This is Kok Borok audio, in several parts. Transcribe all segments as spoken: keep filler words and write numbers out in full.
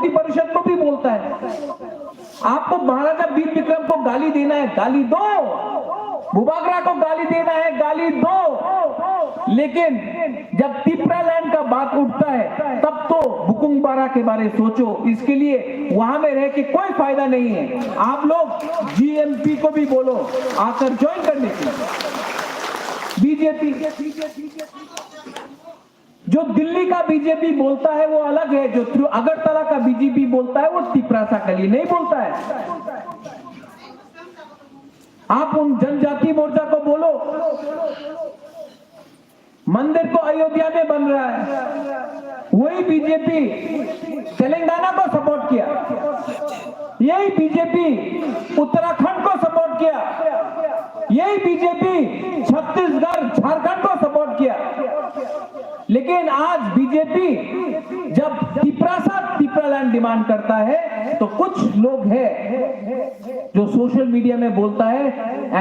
परिषद को भी बोलता है, आपको महाराजा वीर विक्रम को गाली देना है, गाली दो, बुबागरा को गाली देना है, गाली दो, लेकिन जब तिपरा लैंड का बात उठता है, तब तो बुकुंगबारा के बारे सोचो। इसके लिए वहां में रह के कोई फायदा नहीं है। आप लोग जीएमपी को भी बोलो आकर ज्वाइन करने के लिए। बीजेपी, जो दिल्ली का बीजेपी बोलता है वो अलग है, जो त्रि- अगरतला का बीजेपी बोलता है वो तिपरासा के लिए नहीं बोलता है। आप उन जनजाति मोर्चा को बोलो, मंदिर तो अयोध्या में बन रहा है, वही बीजेपी तेलंगाना को सपोर्ट किया, यही बीजेपी उत्तराखंड को सपोर्ट किया, यही बीजेपी छत्तीसगढ़ झारखंड को सपोर्ट किया। लेकिन आज बीजेपी जब तिपरासा तिपरालैंड डिमांड करता है तो कुछ लोग हैं जो सोशल मीडिया में बोलता है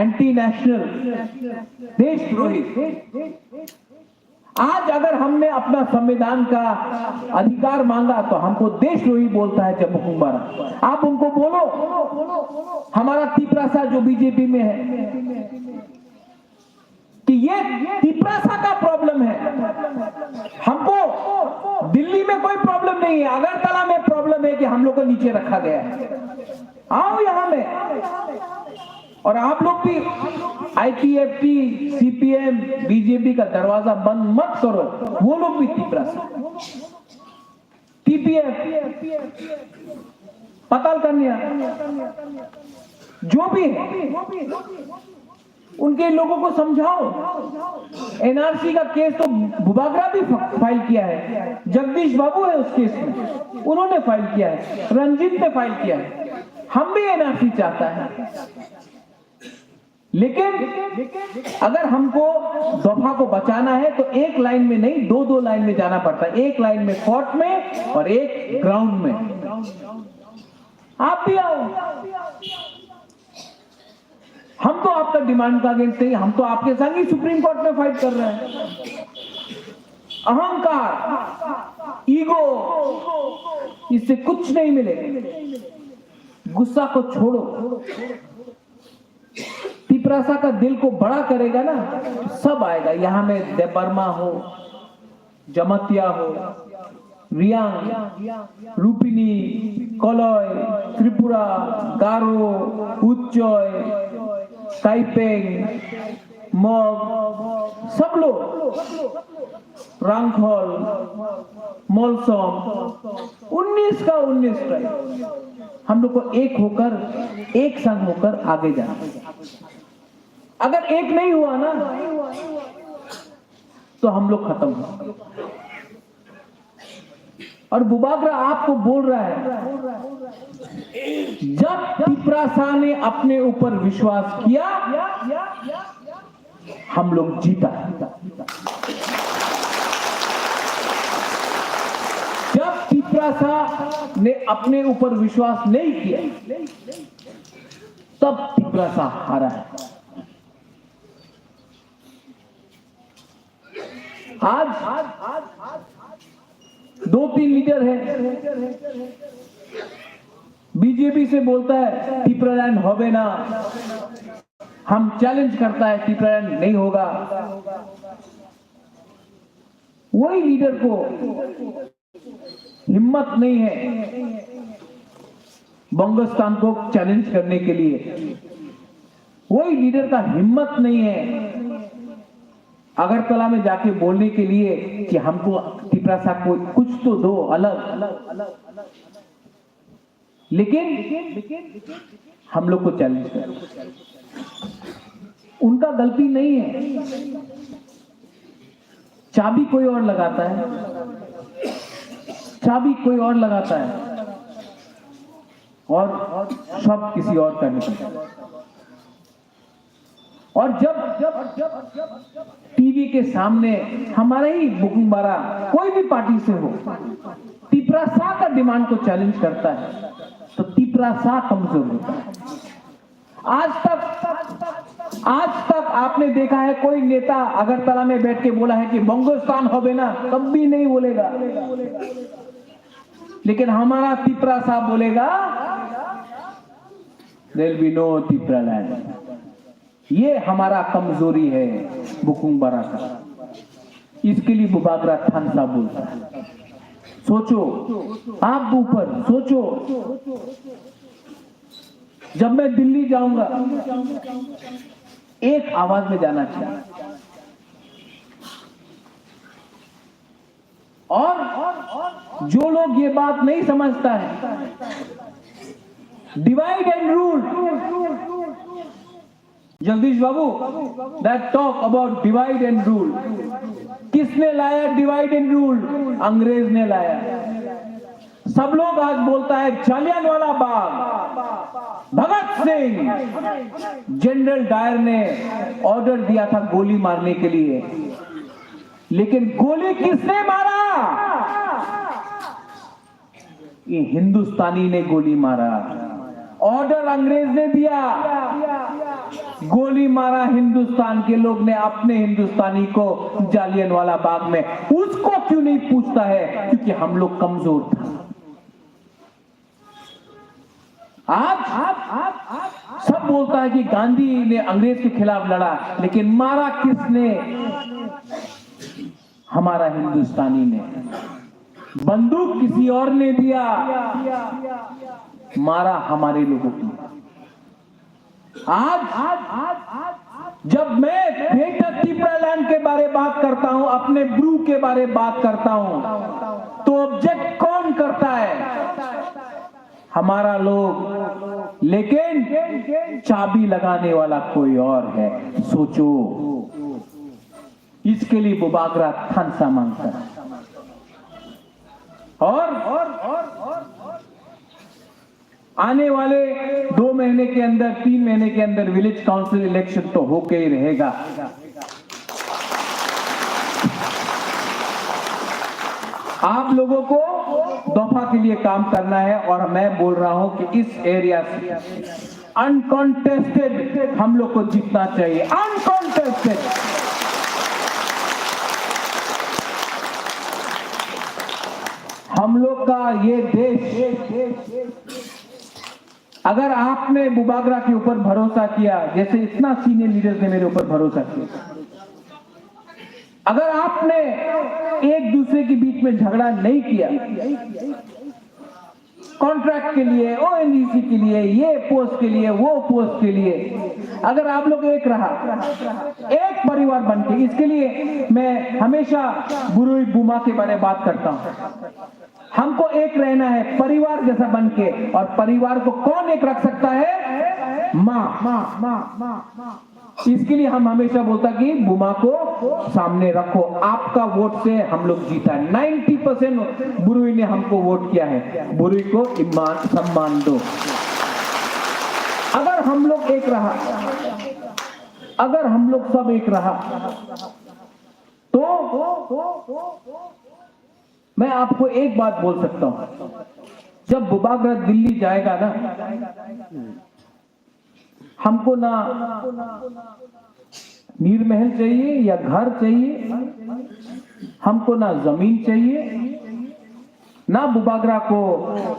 एंटी नेशनल, देशद्रोही। आज अगर हमने अपना संविधान का अधिकार मांगा तो हमको देशद्रोही बोलता है जम्मू कुमार। आप उनको बोलो, हमारा तिपरासा जो बीजेपी में है, कि ये तिपरासा का प्रॉब्लम है। हमको दिल्ली में कोई प्रॉब्लम नहीं है, अगरतला में प्रॉब्लम है कि हम लोग को नीचे रखा गया है। आओ यहाँ में। और आप लोग भी आईपीएफटी, सीपीएम, बीजेपी का दरवाजा बंद मत करो। वो लोग भी तिपरासा, टीपीएफ, पाताल कन्या, जो भी है, उनके लोगों को समझाओ। एनआरसी का केस तो बुबागरा भी फ-, फाइल किया है, जगदीश बाबू है उस केस में, उन्होंने फाइल किया है, रंजीत ने फाइल किया है। हम भी एनआरसी चाहता है, लेकिन अगर हमको दफा को बचाना है तो एक लाइन में नहीं, दो दो लाइन में जाना पड़ता है। एक लाइन में कोर्ट में और एक ग्राउंड में। आप भी आओ, हम तो आपका डिमांड का अगेंस्ट नहीं, हम तो आपके संग ही सुप्रीम कोर्ट में फाइट कर रहे हैं। अहंकार, ईगो, इससे कुछ नहीं मिले। गुस्सा को छोड़ो। तिपरासा का दिल को बड़ा करेगा ना, सब आएगा। यहाँ में देबबर्मा हो, जमातिया हो, रियांग, रूपिनी, कलय, त्रिपुरा, गारो, उच्चय, काइपेंग, मग, सब लोग, रांखल, मलसम, उन्नीस का उन्नीस ट्राइब, हम लोग को एक होकर, एक संग होकर आगे जाना है। अगर एक नहीं हुआ ना, तो हम लोग खत्म हो। और बुबागरा आपको बोल रहा है, जब तिपरासा ने अपने ऊपर विश्वास किया, हम लोग जीता। जब तिपरासा ने अपने ऊपर विश्वास नहीं किया, तब तिपरासा हारा है। आज दो तीन लीडर है, बीजेपी से बोलता है तिपरालैंड होबे ना, हम चैलेंज करता है, तिपरालैंड नहीं होगा। वही लीडर को हिम्मत नहीं है बंगोस्तान को चैलेंज करने के लिए, वही लीडर का हिम्मत नहीं है अगरतला में जाके बोलने के लिए कि हमको तिपरासा को कुछ तो दो अलग, लेकिन हम लोग को चैलेंज करो। उनका गलती नहीं है, चाबी कोई और लगाता है, चाबी कोई और लगाता है और सब किसी और का निकलता है। और जब टीवी के सामने हमारे ही बुकुंबारा कोई भी पार्टी से हो, तिपरासा का डिमांड को चैलेंज करता है, तो तिपरासा कमजोर होता है। आज तक, आज तक आपने देखा है कोई नेता अगरतला में बैठ के बोला है कि बंगोस्तान होबे ना? कभी नहीं बोलेगा। लेकिन हमारा तिपरासा बोलेगा, there will be no Tipraland. ये हमारा कमजोरी है बुकुंग बरा का। इसके लिए बुबागरा थानसा बोलता है। सोचो, आप ऊपर सोचो। जब मैं दिल्ली जाऊंगा, एक आवाज में जाना चाहिए। और जो लोग ये बात नहीं समझता है, divide and rule, Jagdish Babu, that talk about divide and rule, किसने लाया डिवाइड एंड रूल? अंग्रेज ने लाया। सब लोग आज बोलता है जालियनवाला बाग, भगत सिंह, जनरल डायर ने ऑर्डर दिया था गोली मारने के लिए, लेकिन गोली किसने मारा? ये हिंदुस्तानी ने गोली मारा, ऑर्डर अंग्रेज ने दिया, गोली मारा हिंदुस्तान के लोग ने अपने हिंदुस्तानी को जालियनवाला बाग में। उसको क्यों नहीं पूछता है? क्योंकि हम लोग कमजोर था। आज सब बोलता है कि गांधी ने अंग्रेज के खिलाफ लड़ा, लेकिन मारा किसने? हमारा हिंदुस्तानी ने। बंदूक किसी और ने दिया, मारा हमारे लोगों की। आज जब मैं ग्रेटर तिपरालैंड के बारे बात करता हूं, अपने ब्रू के बारे बात करता हूं, तो ऑब्जेक्ट कौन करता है? हमारा लोग। लेकिन चाबी लगाने वाला कोई और है। सोचो, इसके लिए बुबागरा थानसा मांगता है। और आने वाले दो महीने के अंदर, तीन महीने के अंदर विलेज काउंसिल इलेक्शन तो होके ही रहेगा। आप लोगों को दफा के लिए काम करना है और मैं बोल रहा हूं कि इस एरिया से अनकॉन्टेस्टेड हम लोग को जीतना चाहिए, अनकॉन्टेस्टेड। हम लोग का ये देश, अगर आपने बुबागरा के ऊपर भरोसा किया, जैसे इतना सीनियर लीडर्स ने मेरे ऊपर भरोसा किया, अगर आपने एक दूसरे के बीच में झगड़ा नहीं किया, कॉन्ट्रैक्ट के लिए, ओएनजीसी के लिए, ये पोस्ट के लिए, वो पोस्ट के लिए, अगर आप लोग एक रहा, एक परिवार बन के, इसके लिए मैं हमेशा बुरुई बुमा के बारे में बात करता हूँ। हमको एक रहना है परिवार जैसा बन के, और परिवार को कौन एक रख सकता है? माँ। इसके लिए हम हमेशा बोलता कि बुमा को सामने रखो, आपका वोट से हम लोग जीता है। नाइंटी परसेंट बुरुई ने हमको वोट किया है, बुरुई को इम्मान, सम्मान दो। अगर हम लोग एक रहा, अगर हम लोग सब एक रहा, तो मैं आपको एक बात बोल सकता हूं, जब बुबागरा दिल्ली जाएगा ना, हमको ना नीरमहल चाहिए या घर चाहिए, हमको ना जमीन चाहिए, ना बुबागरा को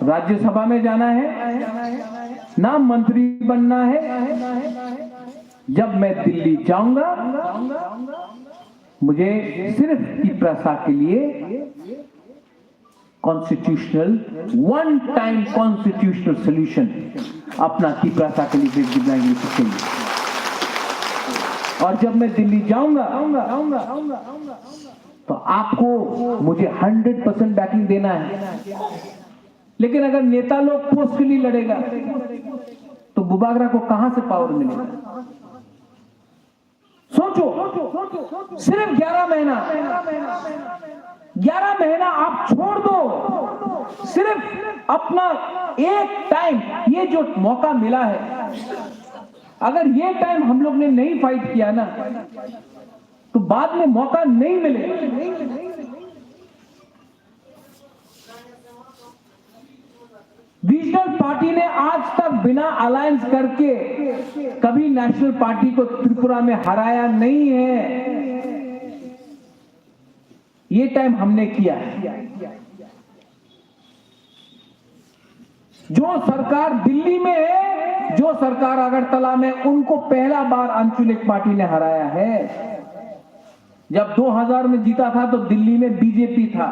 राज्यसभा में जाना है, ना मंत्री बनना है। जब मैं दिल्ली जाऊंगा, मुझे सिर्फ तिपरासा के लिए constitutional, one time constitutional solution अपना तिपरासा के लिए, विवेक दिव्यांग के लिए चाहिए। और जब मैं दिल्ली जाऊंगा, तो आपको मुझे हंड्रेड परसेंट बैकिंग देना है। लेकिन अगर नेता लोग पोस्ट के लिए लड़ेगा, तो बुबागरा को कहां से पावर मिलेगा? सोचो, सिर्फ ग्यारह महीना, ग्यारह महीना आप छोड़ दो, सिर्फ अपना एक टाइम, ये जो मौका मिला है, अगर ये टाइम हम लोग ने नहीं फाइट किया ना, तो बाद में मौका नहीं मिलेगा। रीजनल पार्टी ने आज तक बिना अलायंस करके कभी नेशनल पार्टी को त्रिपुरा में हराया नहीं है। ये टाइम हमने किया है। जो सरकार दिल्ली में है, जो सरकार अगरतला में, उनको पहला बार आंचलिक पार्टी ने हराया है। जब दो हज़ार में जीता था तो दिल्ली में बीजेपी था,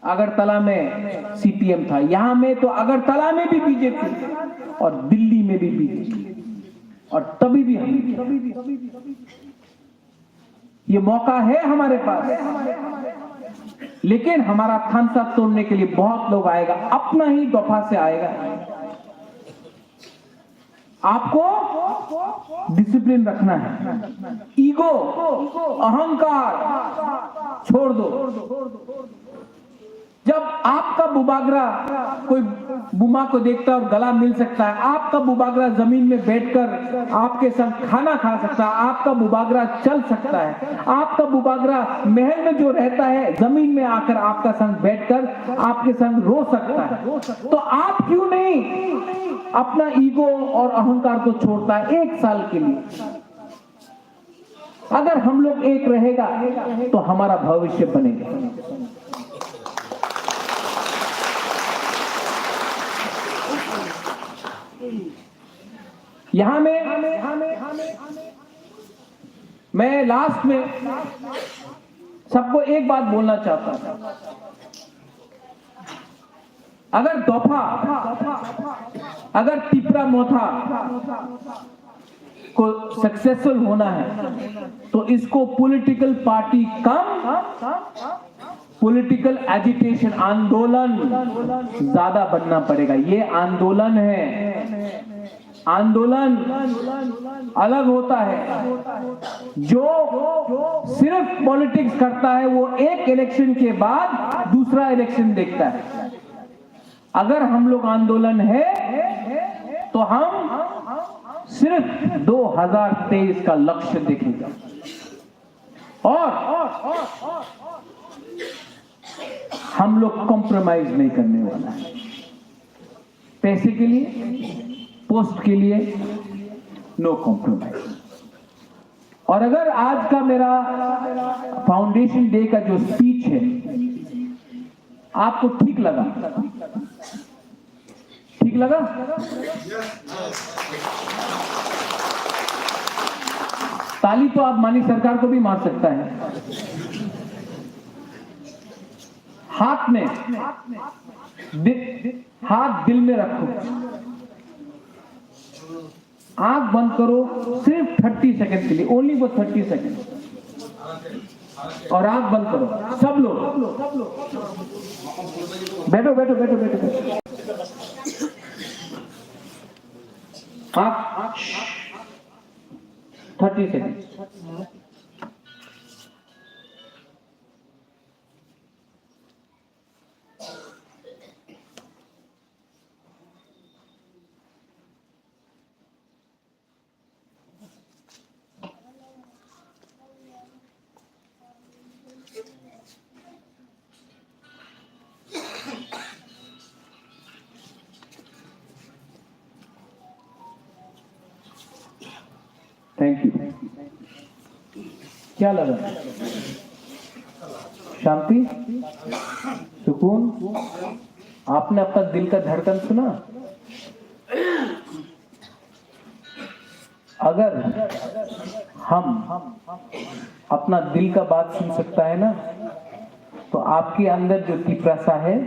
अगरतला में सीपीएम था, यहां में तो अगरतला में भी बीजेपी और दिल्ली में भी बीजेपी, और तभी भी हम, ये मौका है हमारे पास, लेकिन हमारा थानसा तोड़ने के लिए बहुत लोग आएगा, अपना ही दफा से आएगा। आपको डिसिप्लिन रखना है, ईगो, अहंकार छोड़ दो। जब आपका बुबागरा कोई बुमा को देखता है और गला मिल सकता है, आपका बुबागरा जमीन में बैठकर आपके संग खाना खा सकता है, आपका बुबागरा चल सकता है, आपका बुबागरा महल में जो रहता है, जमीन में आकर आपका संग बैठकर आपके संग रो सकता है, तो आप क्यों नहीं अपना ईगो और अहंकार को छोड़ता है एक साल के लिए? अगर हम लोग एक रहेगा तो हमारा भविष्य बनेगा। यहां में मैं लास्ट में सबको एक बात बोलना चाहता हूं। अगर दोफा, अगर तिपरा मोथा को सक्सेसफुल होना है तो इसको पॉलिटिकल पार्टी कम, पॉलिटिकल एजिटेशन, आंदोलन ज्यादा बनना पड़ेगा। ये आंदोलन है, आंदोलन अलग होता है। जो सिर्फ पॉलिटिक्स करता है वो एक इलेक्शन के बाद दूसरा इलेक्शन देखता है। अगर हम लोग आंदोलन है तो हम सिर्फ दो हज़ार तेईस का लक्ष्य देखेंगे और हम लोग कॉम्प्रोमाइज नहीं करने वाला है। पैसे के लिए, पोस्ट के लिए नो कॉम्प्रोमाइज। और अगर आज का मेरा फाउंडेशन डे का जो स्पीच है आपको ठीक लगा, ठीक लगा, ताली तो आप मानिक सरकार को भी मार सकता है। हाथ में दि-, हाथ दिल में रखो, आंख बंद करो, सिर्फ थर्टी सेकंड के लिए, ओनली फॉर थर्टी सेकंड। और आंख बंद करो सब लोग। बैठो, बैठो, बैठो, बैठो, बैठो। आंख, थर्टी सेकंड। Thank you. क्या लगा? शांति, सुकून। आपने अपना दिल का धड़कन सुना? अगर हम अपना दिल का बात सुन सकता है ना, तो आपके अंदर जो तिपरासा है,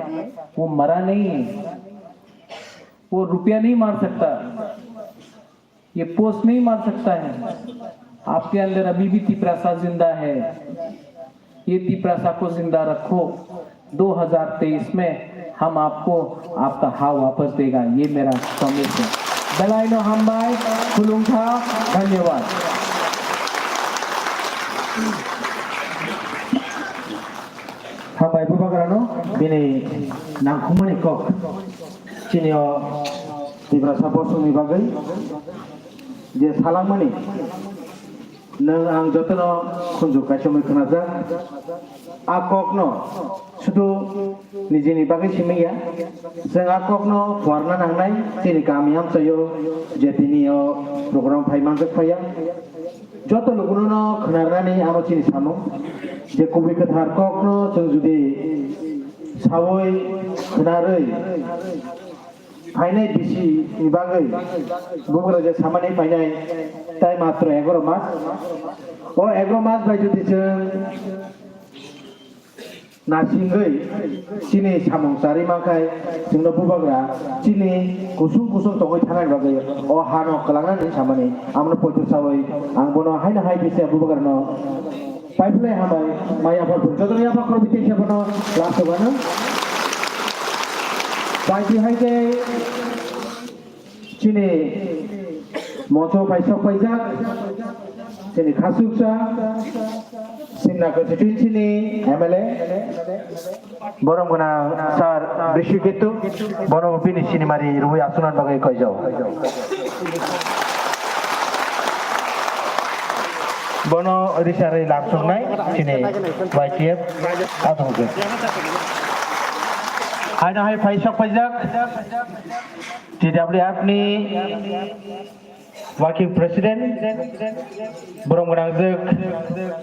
वो मरा नहीं है, वो रुपया नहीं मार सकता, ये पोस्ट नहीं मार सकता है। आपके अंदर अभी भी तिपरासा जिंदा है। ये तिपरासा को जिंदा रखो। दो हज़ार तेईस में हम आपको आपका हाँ वापस देगा, ये मेरा प्रॉमिस है। Belai no hambai, khulumkha, dhanyabad. Hambai bubagrano bini nangkhumani kok chini o Tiprasa bosongni bagwi je salangmani. Nwng ang jotono khunju kaisomwi khnajak. A kokno sudu nijini bagwi simi ya. Chwng a kokno phuarna nangnai chini kami amchaio je tini o program phai manjak phaiya. Joto lukuno no khwnarnani ano chini samung. Je kubui kwthar kokno chwng judi sawi khwnarwi Phainai bisi ni bagwi bubagra je samani phainai tai matro egaro mas. O egaro mas bai jodi chwng nasingwi chini samung charwi mankhai chwngno bubagra chini kusung kusung tongwi thanani bagwi o hano kwlangnani samani amno poito sawi ang bono haino hai bisa bubagrano Paiphlai hambai, mai aphar phuru jotono yapha khorokwi teisa phano last o gana. Paiti hai khe chini moso pai sok paijak, chini khasuksa, Simna constituency ni M L A. Borom gwnang sir Brishu Ketu, bono bini sinimari rwi asunan bagwi koijao. Bono risari lamsoknai chini Y T F adong khe. Haino hai phai sok paijak T W F ni Working President, borom gwnangjwk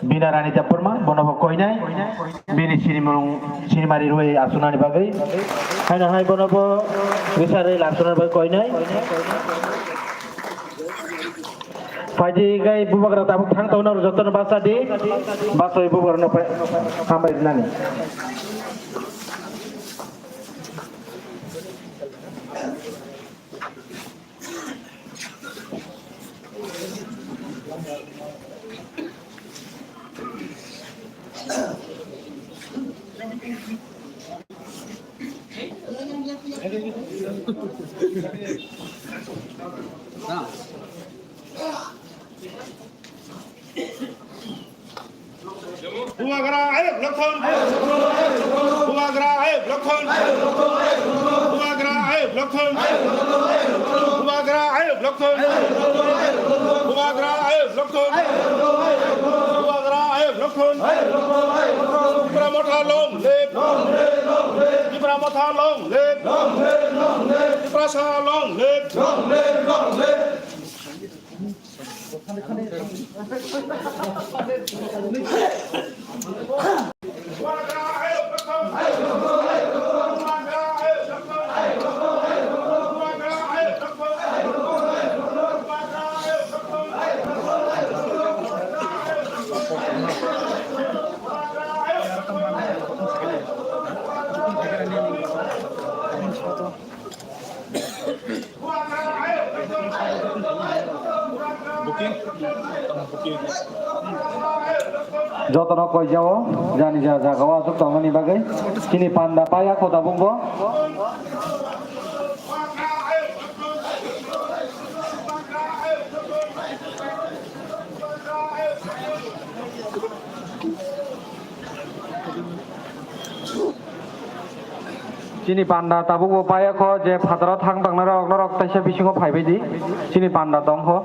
Bina Rani Debbarma, bono bo koinai, bini sinimung, sinimari rwi asunani bagwi. Haino hai bono bo risari lamsunani bagwi koinai. Phaidi gai bubagra tabuk thang tongna jotono basa di, basoi bubagrano hambai rwnani. Bubagra ayuk lokhon. Bubagra ayuk lokhon. Bubagra ayuk lokhon. Bubagra ayuk lokhon. Bubagra ayuk lokhon. Bubagra ayuk lokhon. Tipra Motha long live. Tipra Motha long live. Tiprasa long live. Jotono koijao, jani ja jagao aswk tongmani bagwi. Chini panda paya kho tabukbo. Chini panda tabukbo paya kho je phataro thang tangnai rok norok taisa bisingo phaibai di. Chini panda tong kho.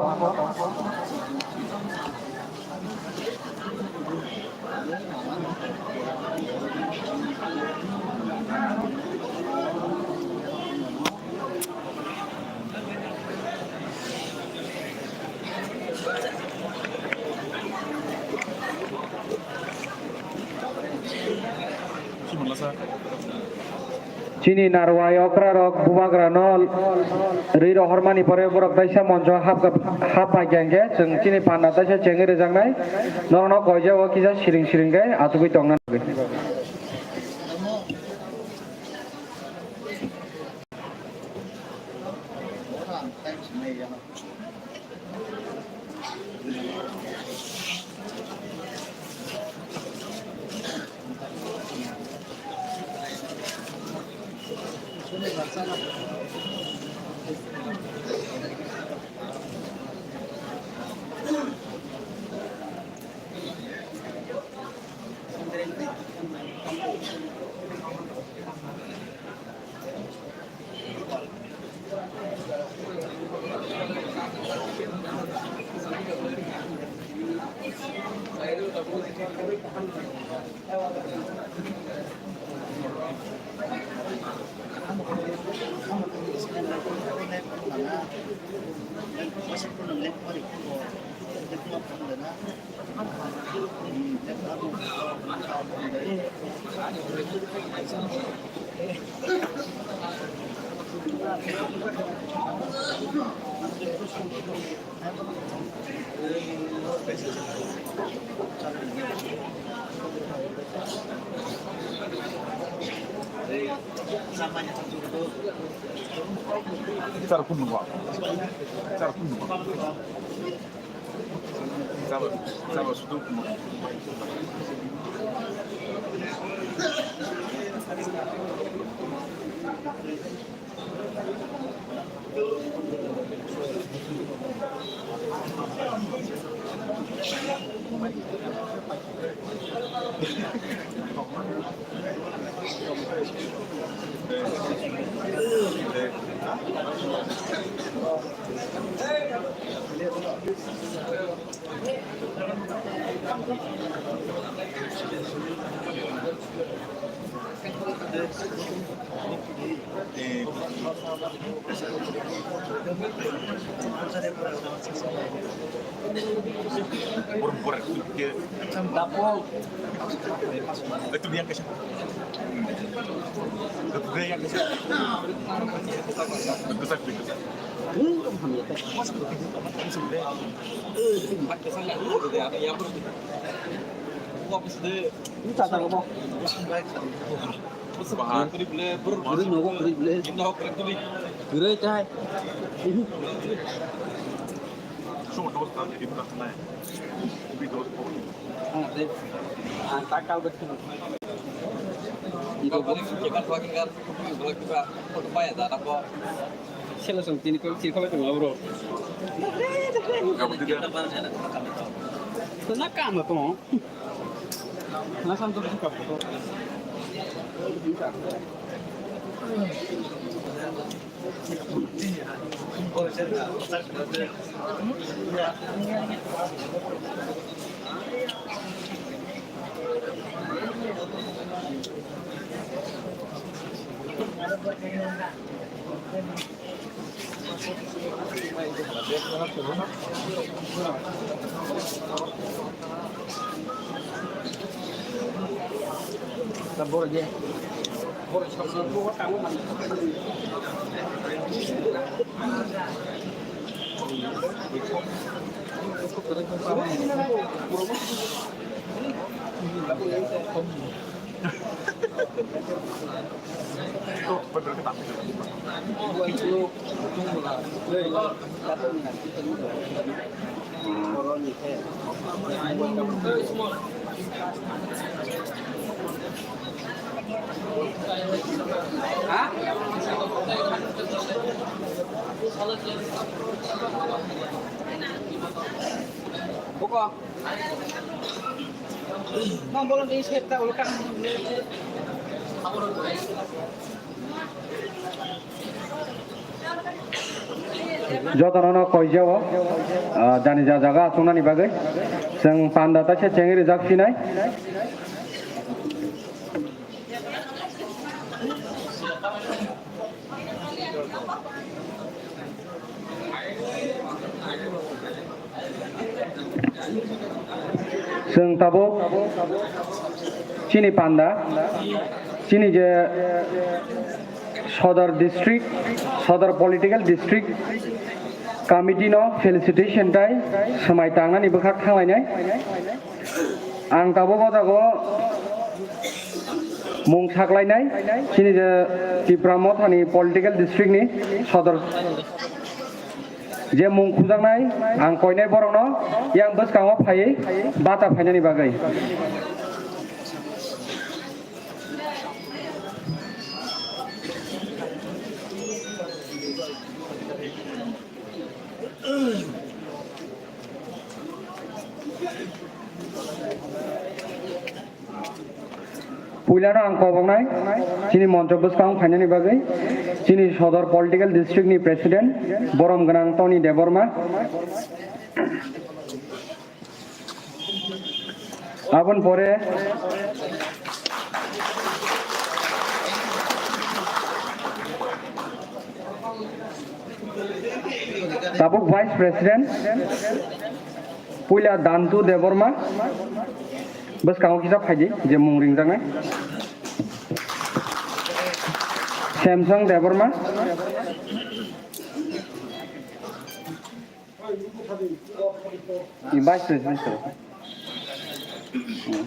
Chini narwai okra rok bubagra no ri rohormani pore borok taisa monjo hap hap bai khe chwng chini panda taisa chengwi rwjaknai norok no koijao kisa siring siring khe achugwi tongna nugwi. Char kun nungwa. Char kun nungwa. Chaba, chaba sudu kun nungwa. Selo song tini kau sirkolo tong bro. Na kam to. Na sam to kam to. Buka. Jotono no koijao, ah, jani ja jaga achuknani bagwi. Chwng panda taisa chengwi rijak sinai. Chwng tabuk chini panda, chini je Sodor district, Sodor political district committee no felicitation tai swmai tangnani bwkhak thanglainai. Ang tabuk o jago mung saklainai, chini je Tipra Mothani political district ni Sodor je mung khujaknai, ang koinai borokno yang bwskango phaiwi bata phainani bagwi. Puilano ang koboknai chini moncho bwskang phainani bagwi chini Sodor Political District ni President borom gwnang Tony Debbarma. Aboni pore tabuk Vice President puila Dantu Debbarma, bwskango kisa phaidi je mung ringjaknai. Samsung Debbarma, Vice President sir. Hmm.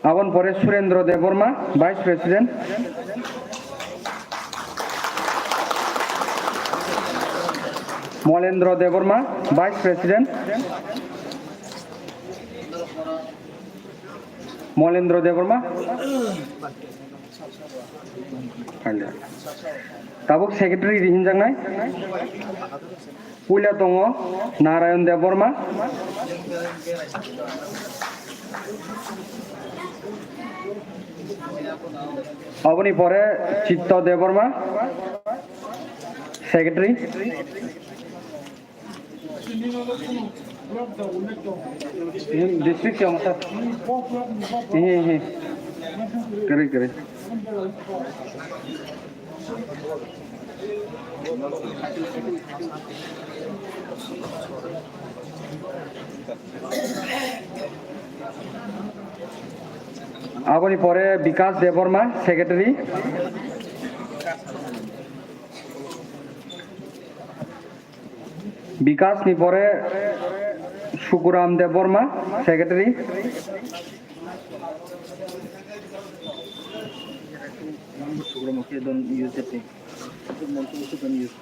Aboni pore Surendra Debbarma, Vice President. Molendra Debbarma, Vice President. Molendra Debbarma. Tabuk secretary rihinjaknai. Puila tongo Narayan Debbarma. Aboni pore Chitto Debbarma, secretary. District se wngkha. He, he. Kwrwi, kwrwi. Aboni pore Bikas Debbarma, secretary. Bikas ni pore Sukuram Debbarma, secretary. Sukuram, okay, don't use that thing. Montu, don't use.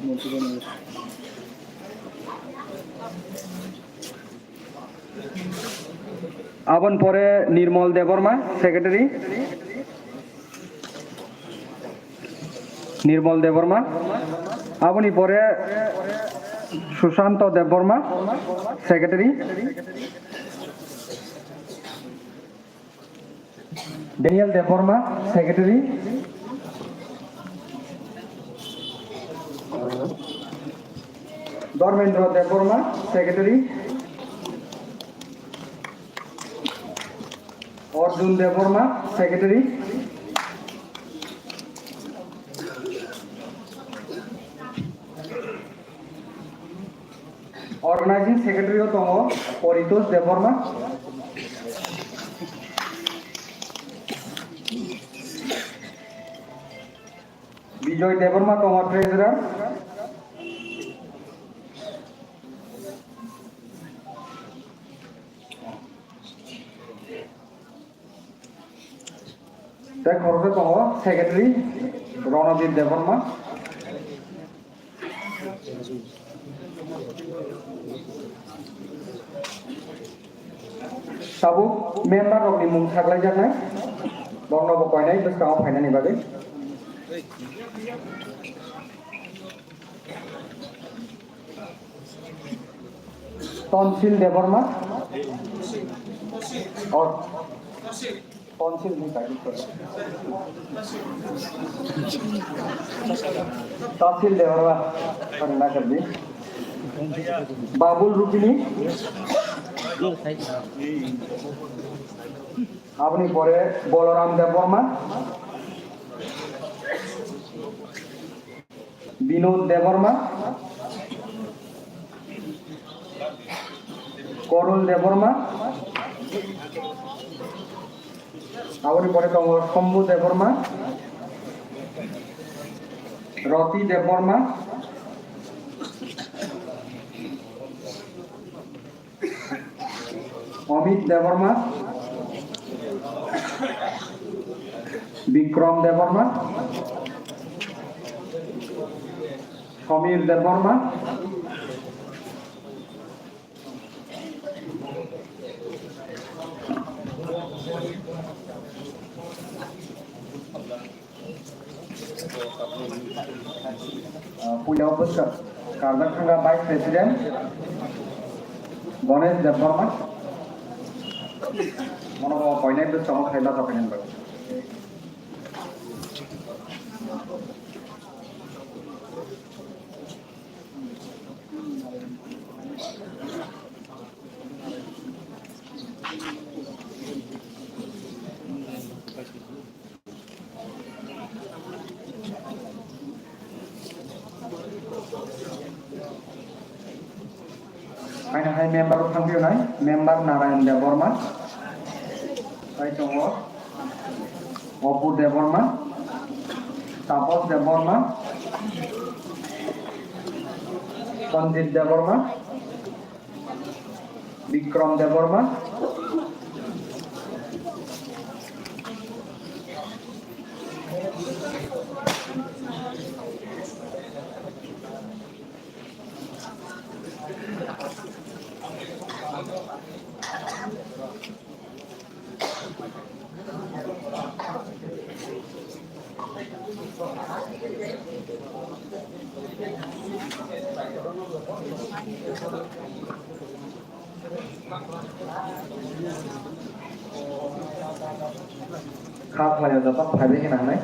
Montu, don't use. Aboni pore Nirmal Debbarma, secretary. Nirmal Debbarma. Aboni pore Sushanto Debbarma, secretary. Daniel Debbarma, secretary. Dharmendra Debbarma, secretary. Arjun Debbarma, secretary. Organizing secretary o tongo Paritosh Debbarma. Bijoy Debbarma tongo treasurer. Tei khoroksa tongo secretary Ronodip Debbarma. Tabuk member rokni mung saklaijaknai, borokno bo koinai bwskango phainani bagwi. Tonsil Debbarma. Oh. Tonsil ni kaitor. Tonsil Debbarma. Ang na kerdi. Babul Rukini. Aboni pore Boloram Debbarma. Binod Debbarma, Korul Debbarma, aboni pore tongo Sombu Debbarma, Roti Debbarma, Amit Debbarma, Bikram Debbarma, Samir Debbarma, Ah, puila o bwskang karjak thangkha Vice President Ganesh Debbarma. Mono bo koinai bwskango khaila tongkha bagwi. Haino hai member o thangpio nai, member Narayan Debbarma. Tai tongo. Opu Debbarma, Tapos Debbarma, Sanjit Debbarma, Bikram Debbarma. Kha khlai o joto phaibai khe nangnai.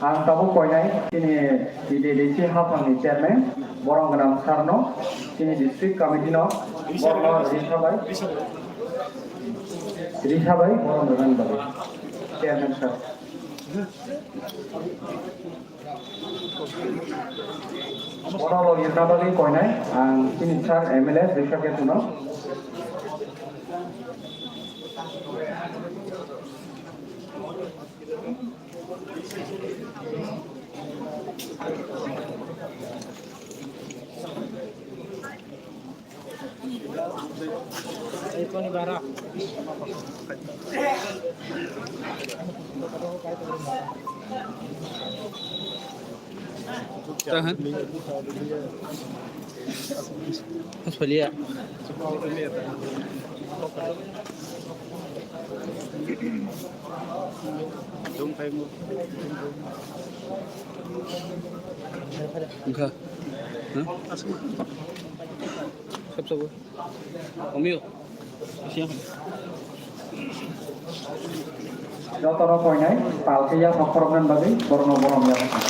Ang tabuk koinai chini T D D C haphangni chairman Borom Gwnang sir no, chini district committee no, borok no risa bai, risa bai Borom Gwnang bagwi chairman sir. Bono logi na bagwi koinai ang chini sir M L A Rishab Ketuno. Tahan. Solia. Wngkha. Huh? Sab sabo. Omio. Jotono koinai, palke yaphak khoroknani bagwi borokno borom yaphak.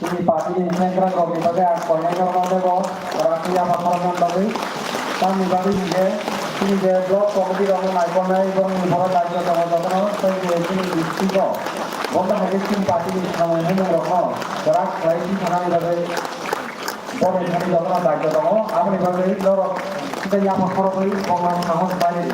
Chini party ni sengkrak rok ni bagwi ang koinai no rw tebo, ora phiya ma khoroknani bagwi. Tamni bagwi hwnkhe chini je block committee rok no naikolnai borok ni borok daityo tongo jotono tei chini district o. Bondo hai khe chini party ni samung bumung rok no kwrak khlai thangna bagwi. Borok ni thani jotono daityo tongo, aboni bagwi norok tei yaphang khoroknwi bongma sahos bai rw di.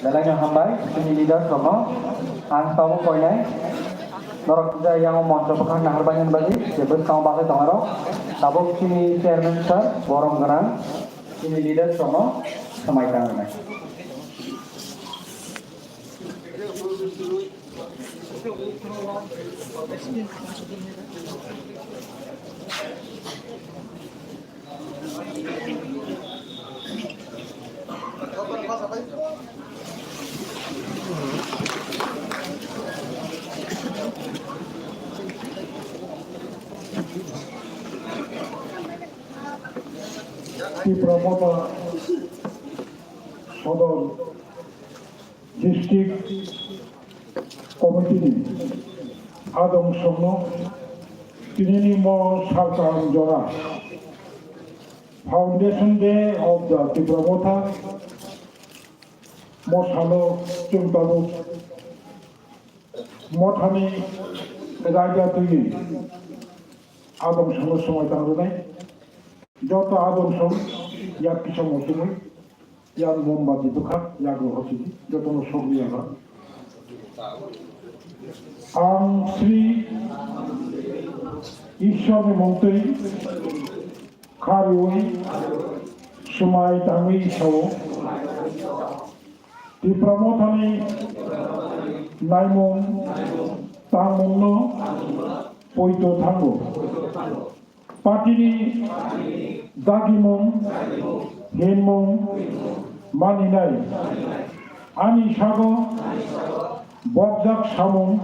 Belai no hambai, chini leaders rokno ang tabuk koinai. Norok kisa yang moncho bwkhak nahar bainani bagwi je bwskango bagwi tongo. Tabuk chini chairman sir, borom gwnang, chini leaders rokno swmai tangnai. Tipra Motha Sodor District Committee ni adong songno tinini mo salkam jora Foundation Day of the Tipra Motha. Mothano chwng tabuk mothani raida twiwi adong songno swmai tangrinai. Joto adong song yak kisa muchungwi yak mombati bwkha yak rohor sidi jotono sogwi yagra. Ang Sri Ishwarni mungtwi kharwi swmai tangwi sao. Tipra Mothani naimung tangmungno poito thango. Partyni dagimung, hinmung, maninai ani sago bokjak samung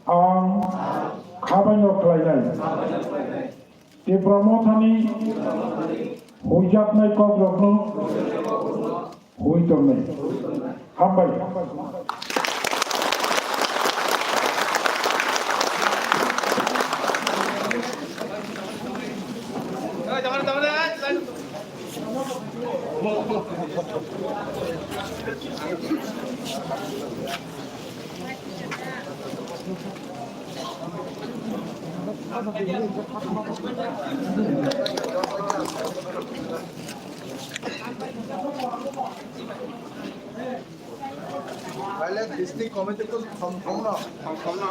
ang khabaino khlainai. Tipra Mothani huijaknai kokrokno hui tongnai. Hambai. Pale district committee ko som som no. Som som no.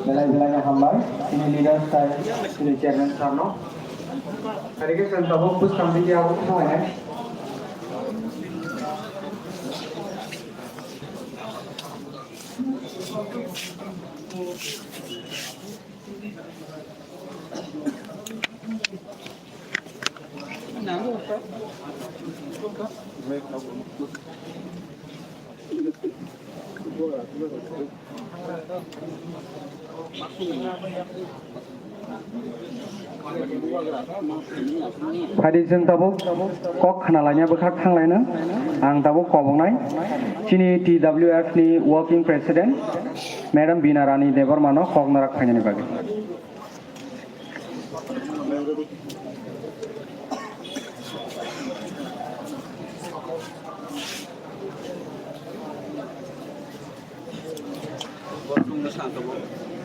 Belai belai no hambai, chini leaders tai chini chairman sir no. Hari ke sen tabuk bwskang video abo khainai. Phaidi chwng tabuk kok khna laina bwkhak thang laino. Ang tabuk kobongnai chini T W F ni working president Madam Bina Rani Debbarma no kok narak phainani bagwi.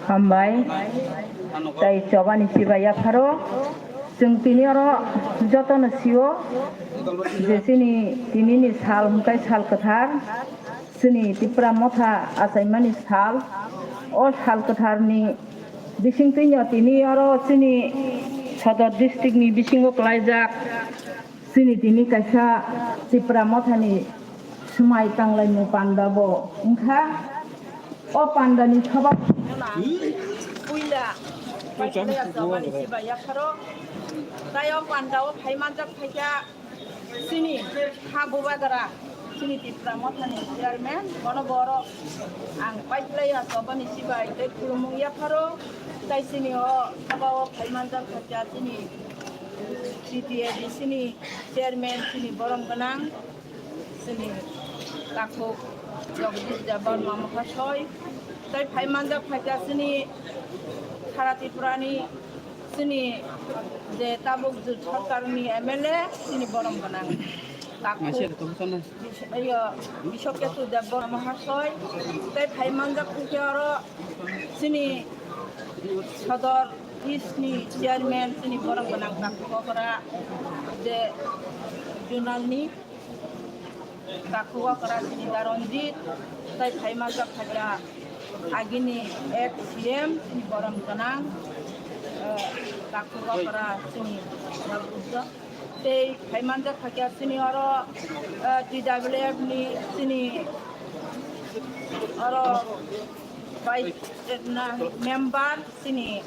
Hambai. Tai chobani sibai yapharo. Chwng tini oro jotono sio je chini tinini sal hwnkhe sal kwthar. Chini Tipra Motha achaimani sal. O sal kwtharni bisingtwino tini oro chini Sodor district ni bisingo kwlaijak. Chini tini kaisa Tipra Mothani swmai tanglaimung panda bo wngkha. O pandani sabab puila Paithalia Chobani Sibai yapharo tai o panda o phai manjak phaikha chini ha bubagra chini Tipra Mothani chairman bono boro ang Paithalia Chobani Sibai tei khulumung yapharo tai chini o saba o phai manjak phaikha chini C T A D C ni chairman chini borom gwnang chini takhuk Jagdish Debbarma Mahasoi, tei phai manjak phaikha chini Sara Tripurani chini je tabuk jut sarkarni M L A chini borom gwnang takhuk Bis-, iyo, Biswaketu Debbarma Mahasoi, tei phai manjak phaikha oro chini Sodor East ni chairman chini borom gwnang takhuk okra je zonal ni Takhuk okra chini Daronjit, tai phaima jak phaikha agini ex C M chini borom gwnang, eh, takhuk okra chini Daronjit. Tei phaima jak phaikha chini oro, eh, T W F ni chini oro bai, eh, na, member chini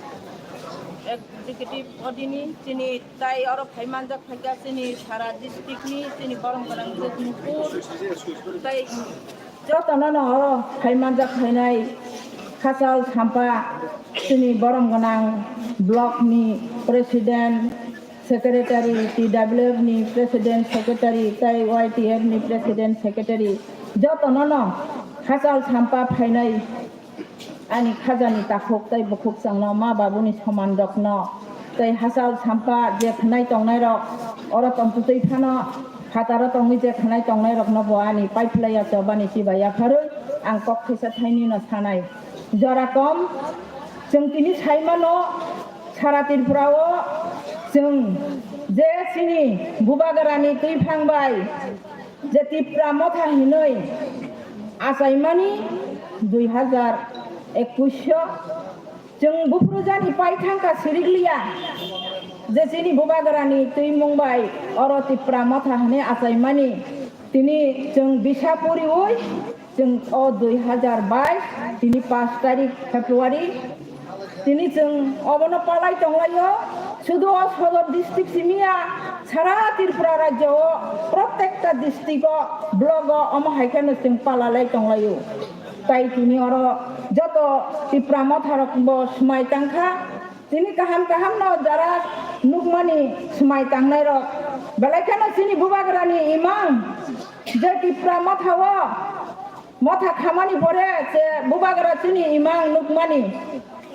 executive body ni chini tai oro phai manjak phaikha chini sara district ni chini borom gwnang Jogmupur tai jotono no oro phai manjak phainai Khachal Sampa chini borom gwnang block ni president, secretary, T W F ni president, secretary tai Y T F ni president, secretary jotono no Khachal Sampa phainai. Ani khajani takhuk tei bukhuk chwngno ma babuni soman rokno tei Hachal Sampa je khwnai tongnai rok oro tongtwtwi phano phataro tongwi je khwnai tongnai rokno bo ani paiphlaiya chobani chiba yapharwi ang kok khaisa thainino sanai. Jora kom chwng tini saimano sara Tripura o chwng je chini bubagrani twiphang bai je Tipra motha hinwi achaimani dui hajar ekwis o chwng buphuru jani pai thangkha sirikliya je chini bubagrani twimung bai oro Tipra motha hinwi achaimani tini chwng bisa puriwi chwng o dui hajar bais tini pash tarik February. Tini chwng obono palai tonglaio, sudu o Sodor district simiya, sara Tripura rajyo o, protekta district o, block o, omo hai kheno chwng palalai tonglaio. Tai tini oro joto Tipra motha rok bo swmai tangkha. Tini kaham kaham no jara nukmani swmai tangnai rok. Belai kheno chini bubagrani imang je Tipra motha o, motha khamani pore je bubagra chini imang nukmani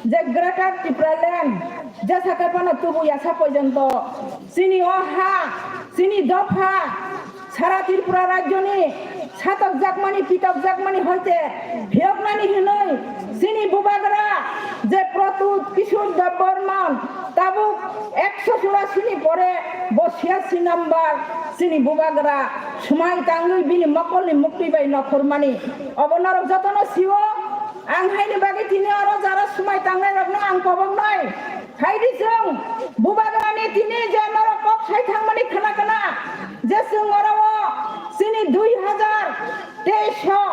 je Greater Tipraland jesa khe phano tubu yasa porjonto chini o ha, chini dopha, sara Tripura rajyoni satokjakmani, pitokjakmani hoite phiyoknani hinwi chini bubagra je Pradyut Kishore Debbarman tabuk ekso churasi ni pore bo siyasi number chini bubagra swmai tangwi bini mokolni muktwi bai nokhormani. Obo norok jotono sio, ang haini bagwi tini oro jara swmai tangnai rokno ang koboknai. Haidi chwng bubagrani tini je norok kok sai thangmani khna khna je chwng oro o chini dui hajar teis o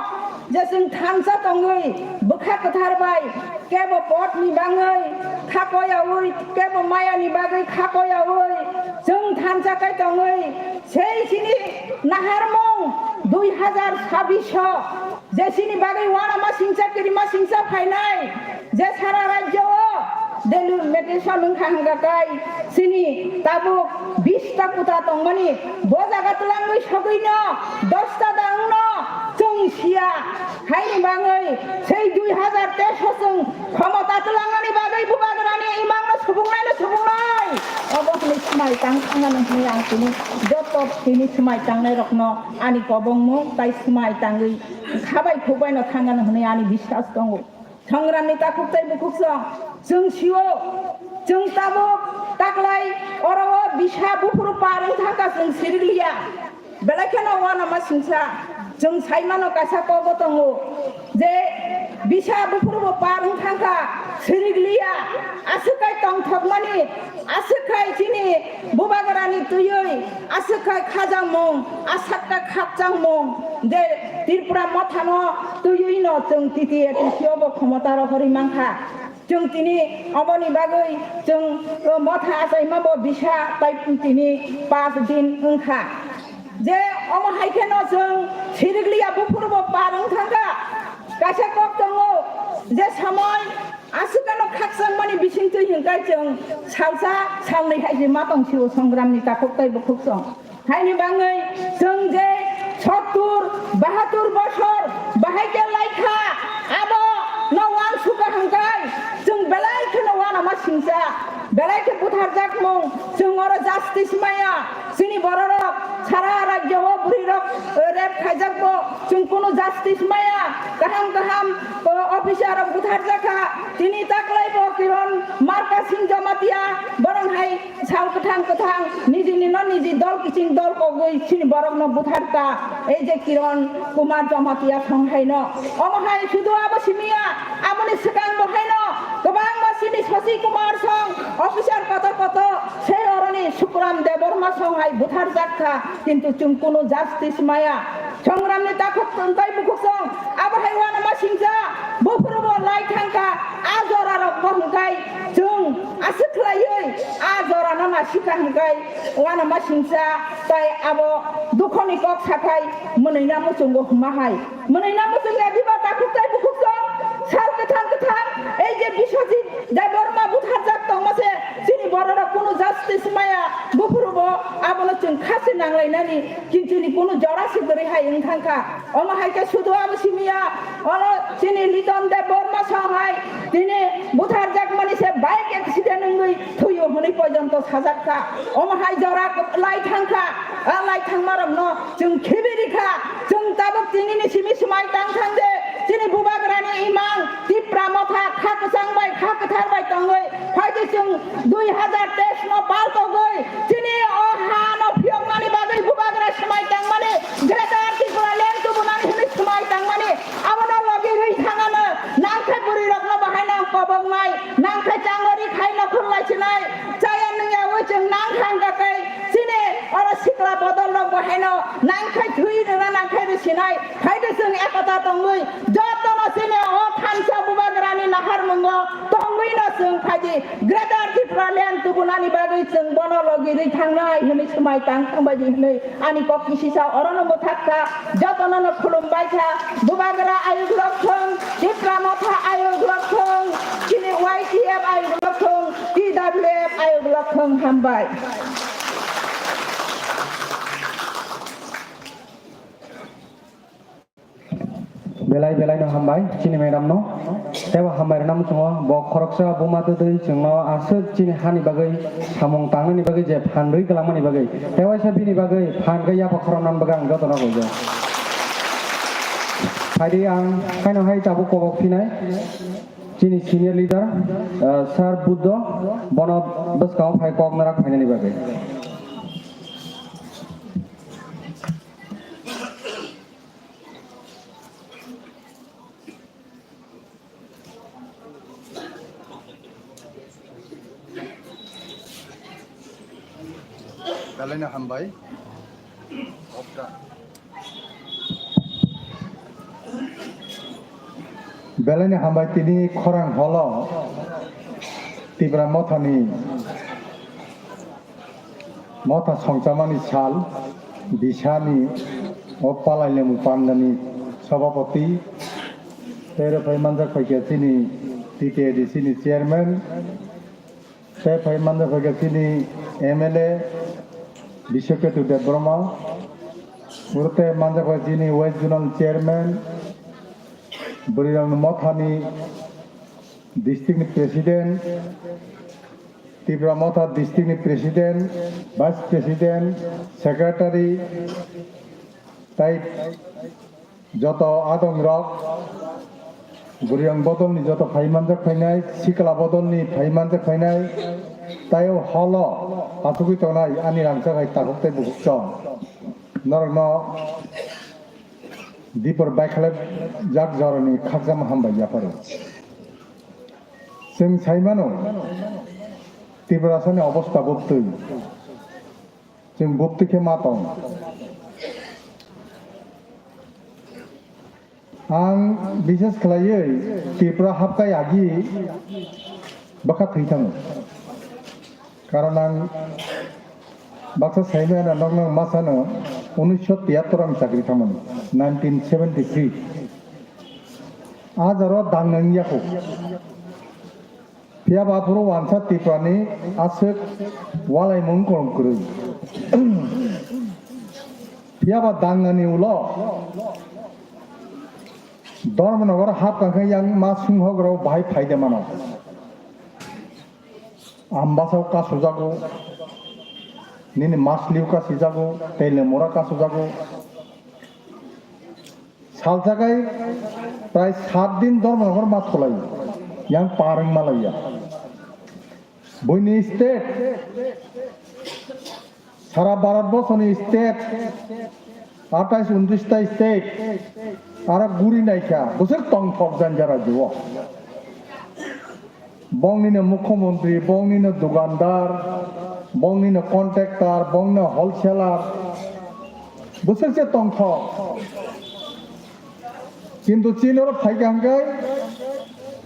je chwng thansa tongwi bwkha kwthar bai kebo potni bagwi kha koyaui, kebo mayani bagwi kha koyaui chwng thansa kai tongwi sei chini naharmung dui hajar sabis o je chini bagwi uanama singcha kirima singcha phainai, je sara rajyo o delimitation wngkha hwnkha kai chini tabuk bis ta kuta tongmani, bo jaga twlangwi sogwino dos ta da wngno chwng siya. Haini bagwi sei dui hajar teis o chwng khomota twlangnani bagwi bubagrani imangno subungnaino subungnai. Obo hwnwi swmai tang thangano hwnwi ang tini joto tini swmai tangnai rokno ani kobongmung tai swmai tangwi khabai khukbaino thangano hwnwi ani biswas tongo. Songramni takhuk tei bukhuk song, chwng sio, chwng tabuk taklai oro o bisa buphuru par wng thangkha chwng sirikliya. Belai kheno uanama singsa, chwng saimano kaisa kokbo tongo je bisa buphuru bo par wng thangkha sirikliya, aswk kai tongthokmani, aswk khai chini bubagrani twiwi, aswk khai khajakmung, aswk khai khakchangmung, je Tripura mothano twiwino chwng T T A T C o bo khomota rohorwi mankha. Chwng tini oboni bagwi chwng, o, motha achaima bo bisa tai tini pas din wngkha. Je omo hai kheno chwng sirikliya buphuru bo par wng thangkha. Kaisa kok tongo je somoi aswkano khakchangmani bisingtwi hwnkhai chwng salsa salnwi hai se ma tong sio songramni takhuk tai bukhuk song. Haini bagwi chwng je sottur bahatur bosor bahai khe laikha, abo no uansukha hwnkhai chwng belai kheno uanama singcha, belai khe butharjakmung, chwng oro justice maya. Chini bororok sara rajyo o bwrwirok, eh, rape khaijakbo, chwng kunu justice maya. Kaham kaham, o, officer rok butharjakha, tini taklai bo Kiron Marka Singh Jamatia, borong hai sal kwthang kwthang, nijini no niji dol kiching dol kogwi chini borok no butharkha, ei je Kiron Kumar Jamatia song hai no. Omo hai sudu abo simiya, aboni swkang bo hai no, kwbangma chini Shashi Kumar song, officer kotor kotor, sei oroni Sukuram Debbarma song hai butharjakha, kintu chwng kunu justice maya. Songramni takhuk tei bukhuksong, abo hai uanama singcha, buphuru bo lai thangkha, a jora rok bo hwnkhe chwng aswk khlaiwi a jora no nasikha hwnkhe uanama singcha, tei abo dukhoni kok sakhai mwnwina muchungo hwma hai. Mwnwina muchungya diba takhuk tei bukhuksong, sal kwthang kwthang, ei je Biswajit Debbarma butharjak tongma se, chini borok rok kunu justice maya, buphuru bo abono chwng khasi nanglainani, kintu ni kunu jora se kwrwi hai wng thangkha. Omo hai khe sudu abo simiya, oro chini Liton Debbarma song hai tini butharjakmani se bike accident wngwi thwiyo hwnwi poijonto sajakha. Omo hai jora lai thangkha, a lai thangmarokno chwng khibi rikha, chwng tabuk tinini simi swmai tang thang de, chini bubagrani imang Tipra Motha kha kwchang bai kha kwthar bai tongwi phaidi chwng dui hazar teis no pal togwi chini o ha no phiyoknani bagwi bubagra swmai tangmani, Greater Tripura land tubunani hwnwi swmai tangmani, abono logi rwi thangano nangkhe bwrwi rokno bahai nang kobongnai, nangkhe changori khai nokhor lai sinai, chaya nungya wi chwng nang thang kakai chini oro sikla bodol rok bahaino nangkhe thwi rwna nangkhe rwi sinai. Phaidi chwng ekota tongwi jotono chini o thansa bubagrani naharmungo tongwino chwng phaidi Greater Tripura land tubunani bagwi chwng bono logi rwi thangnai hwnwi swmai tang thangbaidi hwnwi ani kok kisisa orono mwthakha. Jotono no khulumbaikha, bubagra ayuk rok thung, Tipra Motha ayuk rok thung, chini Y T F ayuk rok thung, T W F ayuk rok thung, hambai. Belai belai no hambai chini madam no. Tebo hambai rwna muchungo bo khoroksa buma twtwi chwngno aswk chini hani bagwi samung tangnani bagwi je phan rwi kwlangmani bagwi tewaisa bini bagwi phan khe yapha khoroknani bagwi ang jotono kaijo. Phaidi ang haino hai tabuk kobok phinai chini senior leader, ah, Sir Buddho, bono bwskango phai kok narak phainani bagwi. Belaino hambai. Belaino hambai tini khorang holo Tipra Mothani Motha songchamani sal bisani o palai lemung pandani sabapati, tei rwphai manjak phaikha chini T T A D C ni chairman, tei phai manjak phaikha chini M L A Biswaketu Debbarma, oro tei manjak phaikha chini West Zonal chairman, Bwrwirokni Mothani district ni president, Tipra Motha district ni president, vice president, secretary, tai joto adongrok, Bwrwirok bodolni joto phai manjak phainai, sikla bodolni phai manjak phainai, tai o holo achugwi tongnai ani rangchak hai takhuk tei bukhuk chong. Norokno Dipor baikhalai jak jorani khakjama hambai yapharo. Chwng sai mano, Tiprasani obosta bwbtwi. Chwng bwbtwi khe ma tong. Ang bises khlaiwi Tripura hapkai agi bwkha thwi thango. Karon ang baksa saimano nokno masano unisho tiyattor ang chakri thamani, nineteen seventy three. A jaro dang nang yaku. Phiya ba aphuru wansa Tripurani aswk walaimung kolom kwrwi. Phiya ba dangnani ulo Dharmanagar hap kangkhe yang ma sunghokrok bahai phaide mano. Ambasao kasujago, nini masliu kasijago, tei lemora kasujago. Salsakai Prai sat din Dharmanagar ma thulai, yang pareng malaiya. Buini state, sara Bharat borsoni state, atais untris ta state, aro guri naikha, bwswk tongthok janja rajyo o. Bongni no mukhyamantri, bongni no dukandar, bongni no contractor, bongni no wholesaler, bwswk se tongthok. Kintu chini oro phaikha hwnkhe,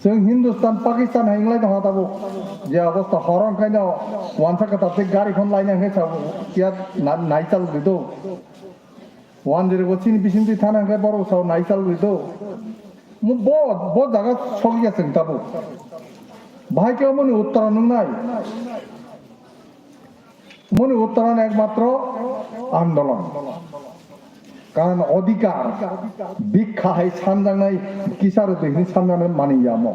chwng Hindustan, Pakistan hai wnglai tongkha tabuk. Je obostha horo hwnkhe no wansa kwtal tei gari khon laina hwnkhe sabo kiya na-, nai chalwi do. Wanjirgo chini bisingtwi thana hwnkhe borok sao nai chalwi do. Mo bo, bo jaga sokya chwng tabuk. Bahai khe omoni uttoro nwngnai. Moni uttoran ekmatro andolon. Karon odhikar, bhikkha hai sanjaknai, kisar hini sanjaknai mani yamo.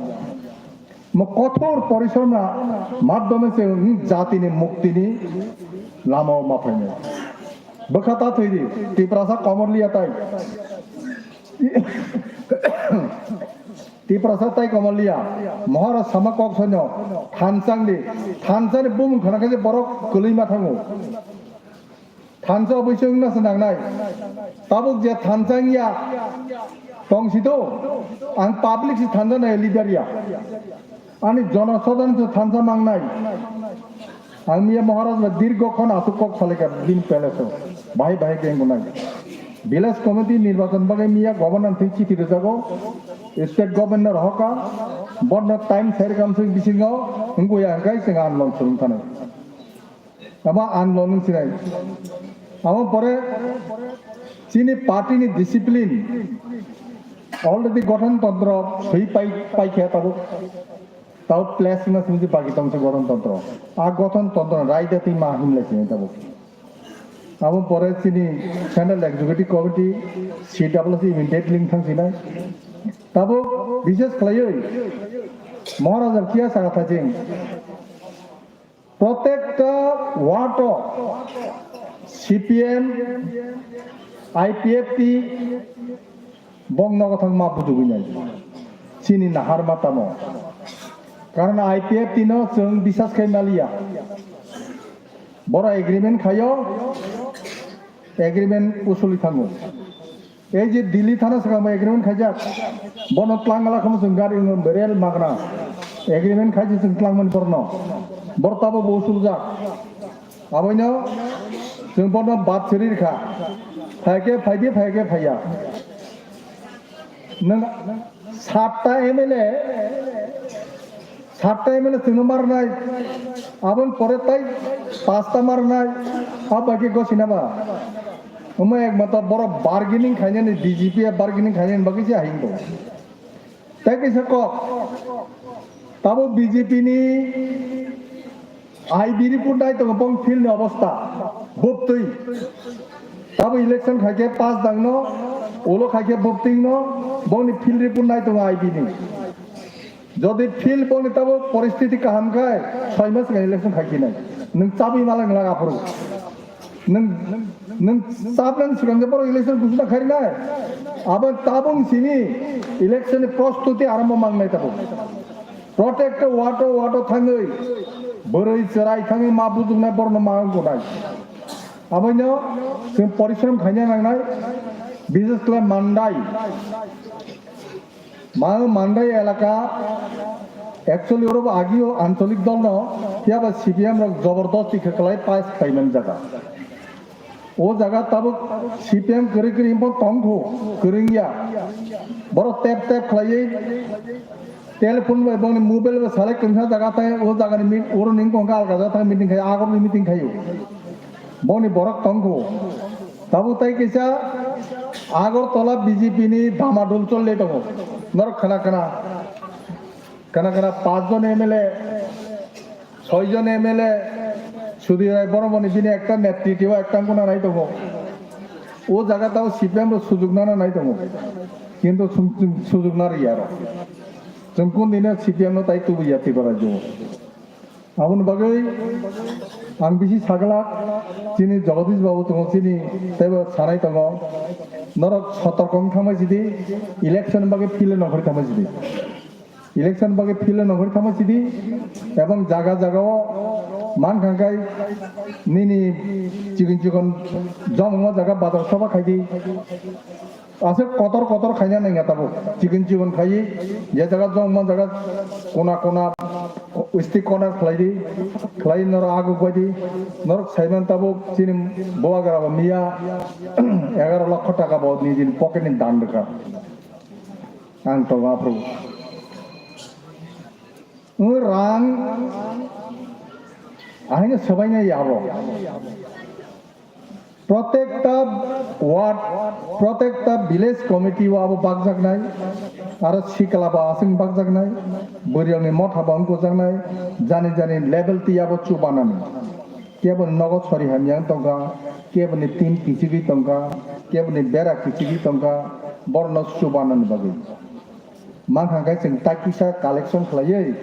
Mo kothor porishrom na madhyome se jatini muktini lama o ma phainai. Bwkha ta thwidi, Tiprasa komor liya tai. Tiprasa tai komor liya, Maharaj sama kok soino, thansa wngdi, thansa ni bumung khana khe borok kwlwi ma thango. Thansa oboise wngna se nangnai. Tabuk je thansa wngya tong si to, ang public si thansa nai leader ya. Ani jono sodon se thansa mangnai. Ang miya Maharaj ba dirgo khon asuk kok salika bini palace o. Bahai bahai khe wngkha nai. Village committee nirbachan bagwi miya governor thwi chithi rwjago. State governor hoka. Borno time serkam sing bisingo wngwi ya hwnkhe chwng andolon swrwng thanai. Abo andolon wng sinai. Abo pore chini party ni discipline already gothon tantro swi pai, pai khe tabuk. Tao place na simi bagi tong se gothon tantro. A gothon tantro raida twi ma himlai sini tabuk. Abo pore chini Central Executive Committee, C W C immediately thang sinai. Tabuk bishes khlaiwi Maharaja kiya saka thajing. Protekta wato C P M, I P F T, Bong nogo thang ma bujugwi nai. Chini nahar ma tamo. Karon I P F T no chwng bisas khai maliya. Boro agreement khayo, agreement usuli thango. Ei je Delhi thana swkang bai agreement khaijak. Bono tlangla khamo chwng gari rel magna. Agreement khaijak chwng tlangmani borno. Bor tabo bo usuljak. Aboino chwng bono bad siri rikha. Phaikhe phaidi, phaikhe phaiya. Nwng satta M L A, satta M L A chwngno marnai. Aboni pore tai pasta marnai. Abo bai khe gosina ba. Omo ekmatro borok bargaining khainani, B J P ya bargaining khainani bagwi se haino. Tei kaisa kok, tabo B J P ni I B report nai tongo, bong field ni obostha, bubtwi. Tabo election khaikhe pass dangno, ulo khaikhe bubtwino, bongni field report nai tongo I B ni. Jodi field bongni tabo poristiti kaham khai, soi mas election khaikhe nai. Nwng chabwi malai nang aphuru. Nwng, nwng sabran swkang je borok election gusuna kharinai. Abo tabung simi election ni prostuti arombo mangnai tabuk. Protect wato wato thangwi bwrwi chwrai thangwi ma bujuknai borno ma wngkuknai. Aboino chwng porishrom khaina nangnai, bises khlai Mandai. Mang Mandai elaka, actually oro bo agio ancholik dol no, phiya ba C P M rok jobordosti khe kwlai pass khlai man jaga. O jaga tabuk C P M kwrwi kwrwi bo tong kho, kwrwng ya. Borok tep tep khlaiwi telephone bai bongni mobile bai salai kwrwngsa jaga tai o jaga ni meet-, oro ning tong kha alga jaga thang meeting khai, agor ni meeting khaio. Boni borok tongkho. Tabuk tai kisa Agartala B J P ni damadul cholle tongo. Norok khana khana. Khana khana panch jon M L A, soi jon M L A, Sudhir Rai Boromoni bini ekta netritwo ekta guna nai tongo. O jaga tao C P M ro sujuk nana nai tongo. Kintu sum-, sum-, sujuk na riya ro. Chwng kun dine C P M no tai tubu ya Tripura jo. Aboni bagwi ang bisi saglak, chini Jagadish babu tongo, chini teibo sanai tongo. Norok sotorko wng thangma sidi, election bagwi field no hori thangma sidi. Election bagwi field no hori thangma sidi, ebong jaga jaga o man khangkai nini chikon chikon jomongma jaga bazar soba khaidi. Aswk kotor kotor khaina nangya tabuk. Chikon chikon khaiwi, je jaga jomongma jaga kona kona, street corner khlaidi, khlai norok aguk baidi, norok saiman tabuk chini bubagra bo miya egaro lokho taka bo nijini pocket ni dan rwkha. Ang tongo aphuru. Wng rang ahaino swbainai abo. Protekta ward, protekta village committee o abo bakjaknai, aro sikla bo aswk bakjaknai, bwrwirokni motha bo wngjaknai, jani jani level twi abo chubanani. Keboni nogo sori hamya wng tongkha, keboni tin kichigwi tongkha, keboni bera kichigwi tongkha, borokno chubanani bagwi. Mankha khe chwng tak kisa collection khlaiwi,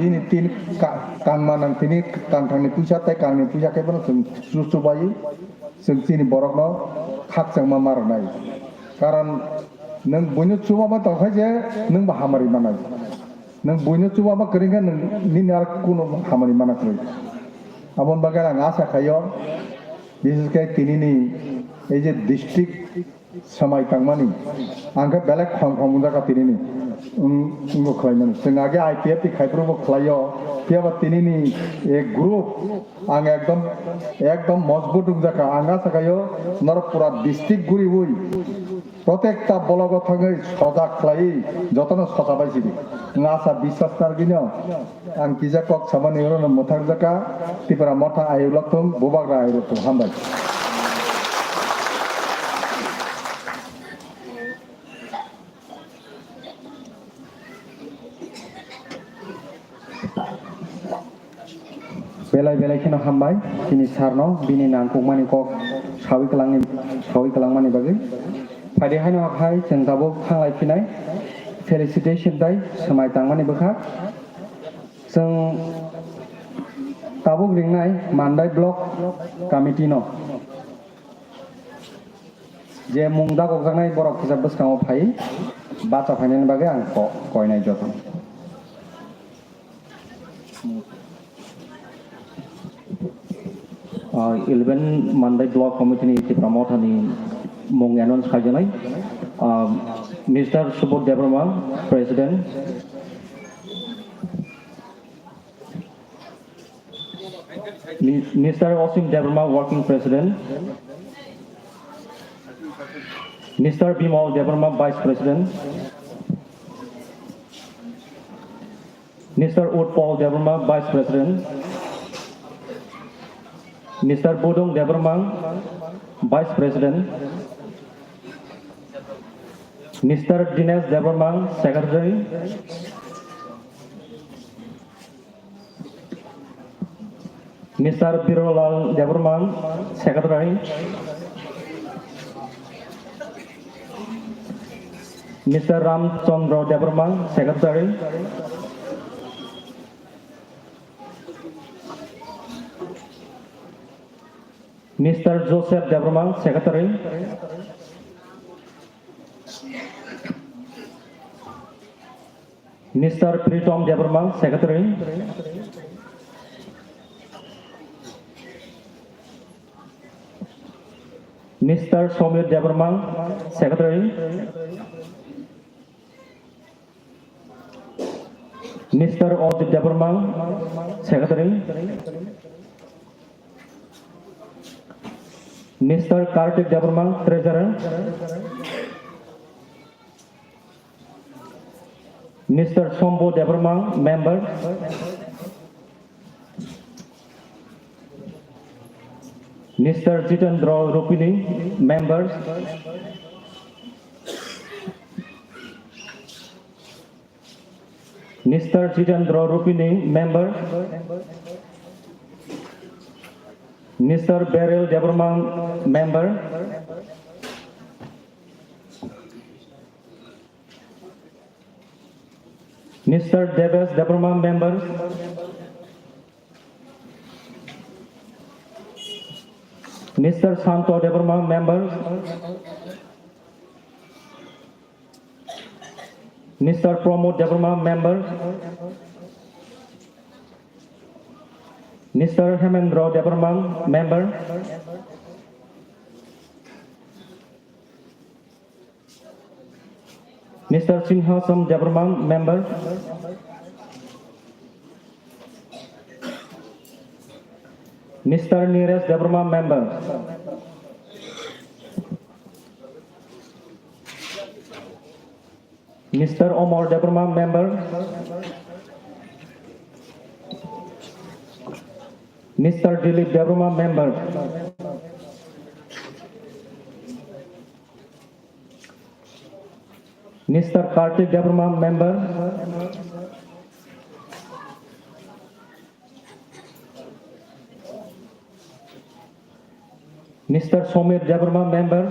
bini tin ka-, kangma nang tini kangthangni puisa tei kangni puisa khe bono chwng chu-, chubai chwng chini borokno khakchangma ma rwnai. Karon nwng buino chubama tongkha je nwng bo hamari manai. Nwng buino chubama kwrwngkhe nwng nini ar kunu hamari mana kwrwi. Aboni bagwi ang asa khaio, bises khe tinini ei je district swmai tangmani, ang khe belai khom khom wngjakha tinini, wng-, wngbo khlaimani. Chwng age I P F T khaiphuru bo khlaio, phiyaba tinini, eh, group ang ekdom, ekdom mojbut wngjakha. Ang asa khaio norok pura district guriwi protekta bologo thangwi sojak khlaiwi jotono sochabai sidi. Wng asa biswas narwgwino. Ang kisa kok samani orono mwthangjakha, Tipra Motha ayuk lokthung, Bubagra ayuk lokthung, hambai. Belai belai kheno hambai, chini sir no, bini nangkukmani kok sawi kwlangni, sawi kwlangmani bagwi. Phaidi haino hai chwng tabuk thanglai phinai, felicitation tei swmai tangmani bwkha. Chwng tabuk ringnai Mandai Block Committee no je mung dagokjaknai borok kisa bwskango phai bacha phainani bagwi ang ko-, koinai joto. Ah, eleven Mandai Block Committee ni Tipra Motha ni mung announce khaijaknai. Ah, Mister Subodh Debbarma, President. Mi-, Mister Osim Debbarma, Working President. Mister Bimal Debbarma, Vice President. Mister Utpal Debbarma, Vice President. Mister Budung Debbarma, Vice President. Mister Dinesh Debbarma, Secretary. Mister Birolal Debbarma, Secretary. Mister Ramchandra Debbarma, Secretary. Mister Joseph Debbarma, Secretary. Mister Pritom Debbarma, Secretary. Mister Somir Debbarma, Secretary. Mister Ojit Debbarma, Secretary. Mister Kartik Debbarma, Treasurer. Mister Sombo Debbarma, Member. Mister Jitendra Rupini, Member. Mister Jitendra Rupini, Member. Mister Beryl Debbarma, Member. Mister Deves Debbarma, Member. Mister Santo Debbarma, Member. Mister Pramod Debbarma, member. Mister Hemendra Debbarma, member. Mister Sinhasam Debbarma, member. Mister Niresh Debbarma, member. Mister Omar Debbarma, member. Mister Dilip Debbarma, member. Mister Kartik Debbarma, member. Mister Somir Debbarma, member.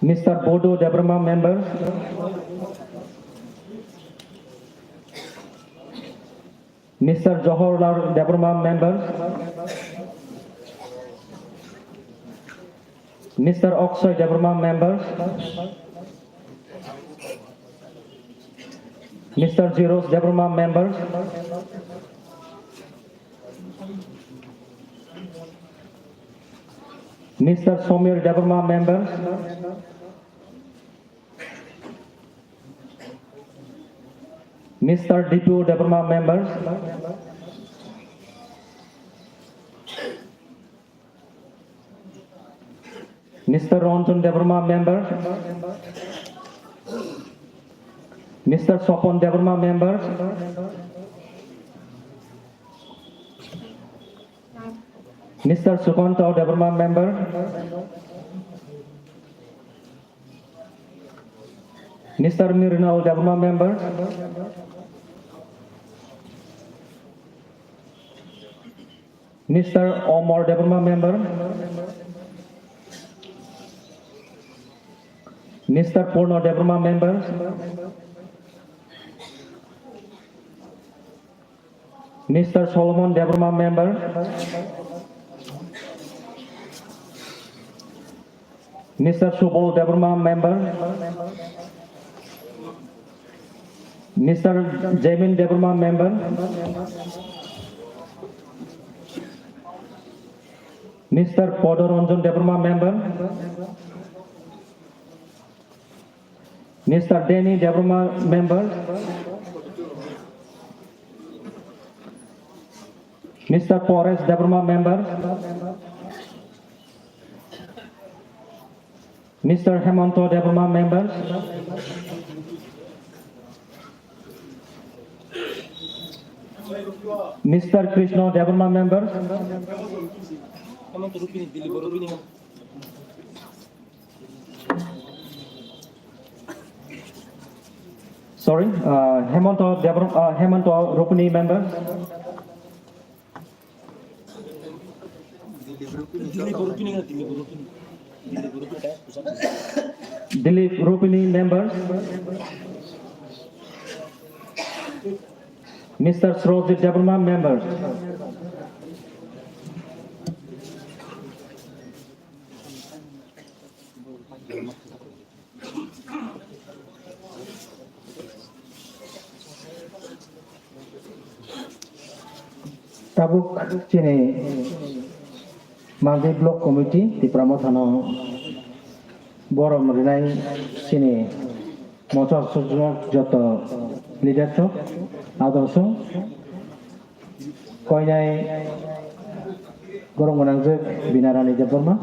Mister Bodo Debbarma, member. Mister Johorlal Debbarma, member. Mister Akshay Debbarma, member. Mister Jiros Debbarma, member. Mister Somir Debbarma, member. Mister Dipu Debbarma, member. Mister Ranjan Debbarma, member. Mister Sopon Debbarma, member. Mister Sukanta Debbarma, member. Mister Mirinal Debbarma, member. Mister Omar Debbarma, member. Mister Purno Debbarma, member. Mister Solomon Debbarma, member. Mister Subal Debbarma, member. Mister Jamin Debbarma, member. Mister Podoranjan Debbarma, member. Mister Danny Debbarma, member. Mister Pores Debbarma, member. Mister Hemanto Debbarma, member. Mister Krishna Debbarma, member. Sorry, uh, Hemanto Debra-, uh, Hemanto Rupini, member. Dilip Rupini, member. Mister Srojit Debbarma, member. Tabuk chini Mandai Block Committee Tipra Mothano borom rinai chini mochor sujak joto leader rok adosong. Koinai borok gwnangjak Binarani Debbarma.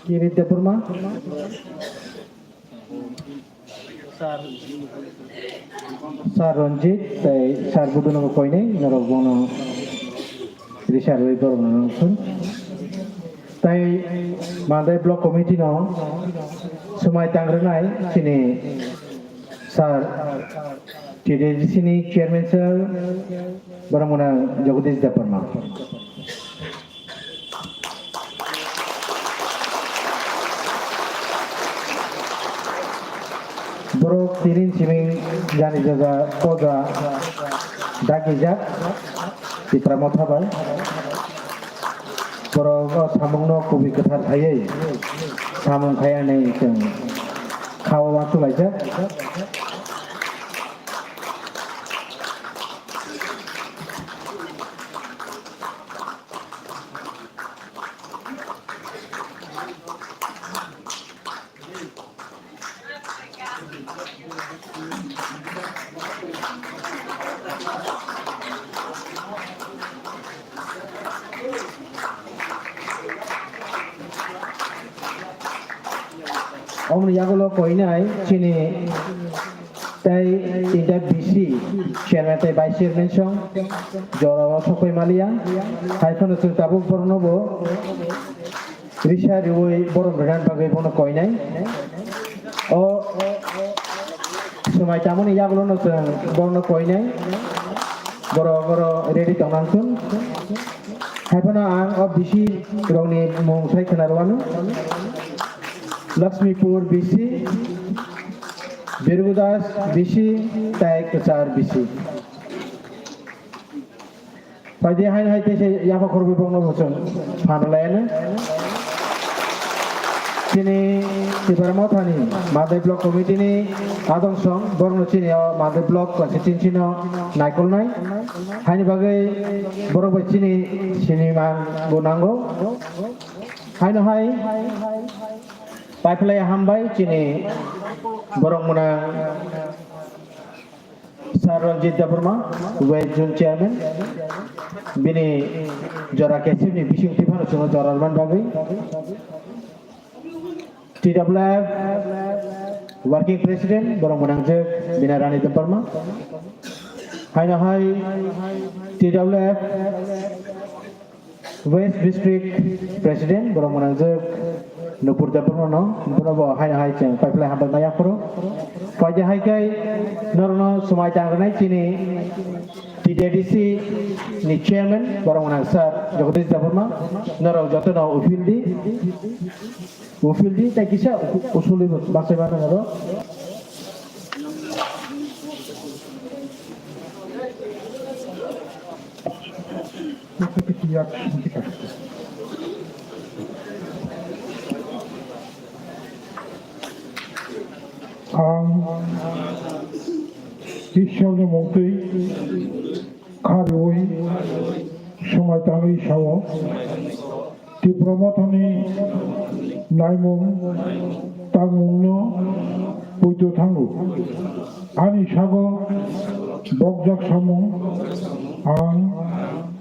Kirit Debbarma. Sir Ranjit tei Sir Budungo koinai norok bono risarwi borokno nangsun. Tei Mandai Block Committee no swmai tangrwnai chini Sir T D C ni Chairman Sir borok mwnang Jagadish Debbarma. Borok tini simi jani jaga poja dagijak Tipra Motha bai. Borok o samungno kubui kwthar khaiwi samung khaiya hinwi chwng kha-o uansuk laijak. Omoni yagulo koinai chini tei tinta B C chairman tei vice chairman song jorao sokoi maliya. Hai phano chwng tabuk borokno bo risa riwi borom rwna bagwi bono koinai. O swmai tamoni yagulono chwng borokno koinai. Borok oro ready tongna chwng. Hai phano ang o B C rokni mung sai khwna rwanu. Lakshmipur B C, Birgudas B C, tei Kwchar B C. Phaidi haino hai teisa yapha khorokwi bokno bo chwng phan rwlaianw. Chini Tipra Mothani Madai Block Committee ni adong song borokno chini o Madai Block constituency no naikolnai. Haini bagwi borok bai chini siniman bo nango. Haino hai paiphlai hambai chini borok mwnang Sir Ranjit Debbarma, West Zone Chairman, bini jora kesibni bising tiphano chwngno jora rwmani bagwi. T W F Working President, borok mwnangjak Bina Rani Debbarma. Haino hai T W F West District President, borok mwnangjak Nupur Debbarmano, bono bo haino hai chwng paiphlai hambai maya phuru. Phaidi hai khe norokno swmai tang rwnai chini T D D C ni Chairman, borok mwnang Sir Jagadish Debbarma, norok jotono uphil di. Uphil di, tei kisa u-, usuli bo bachai mano oro. Ang Iswrni mungtwi kha rwui swmai tangwi sao, Tipra Mothani naimung tangmungno poito thango. Ani sago bokjak samung ang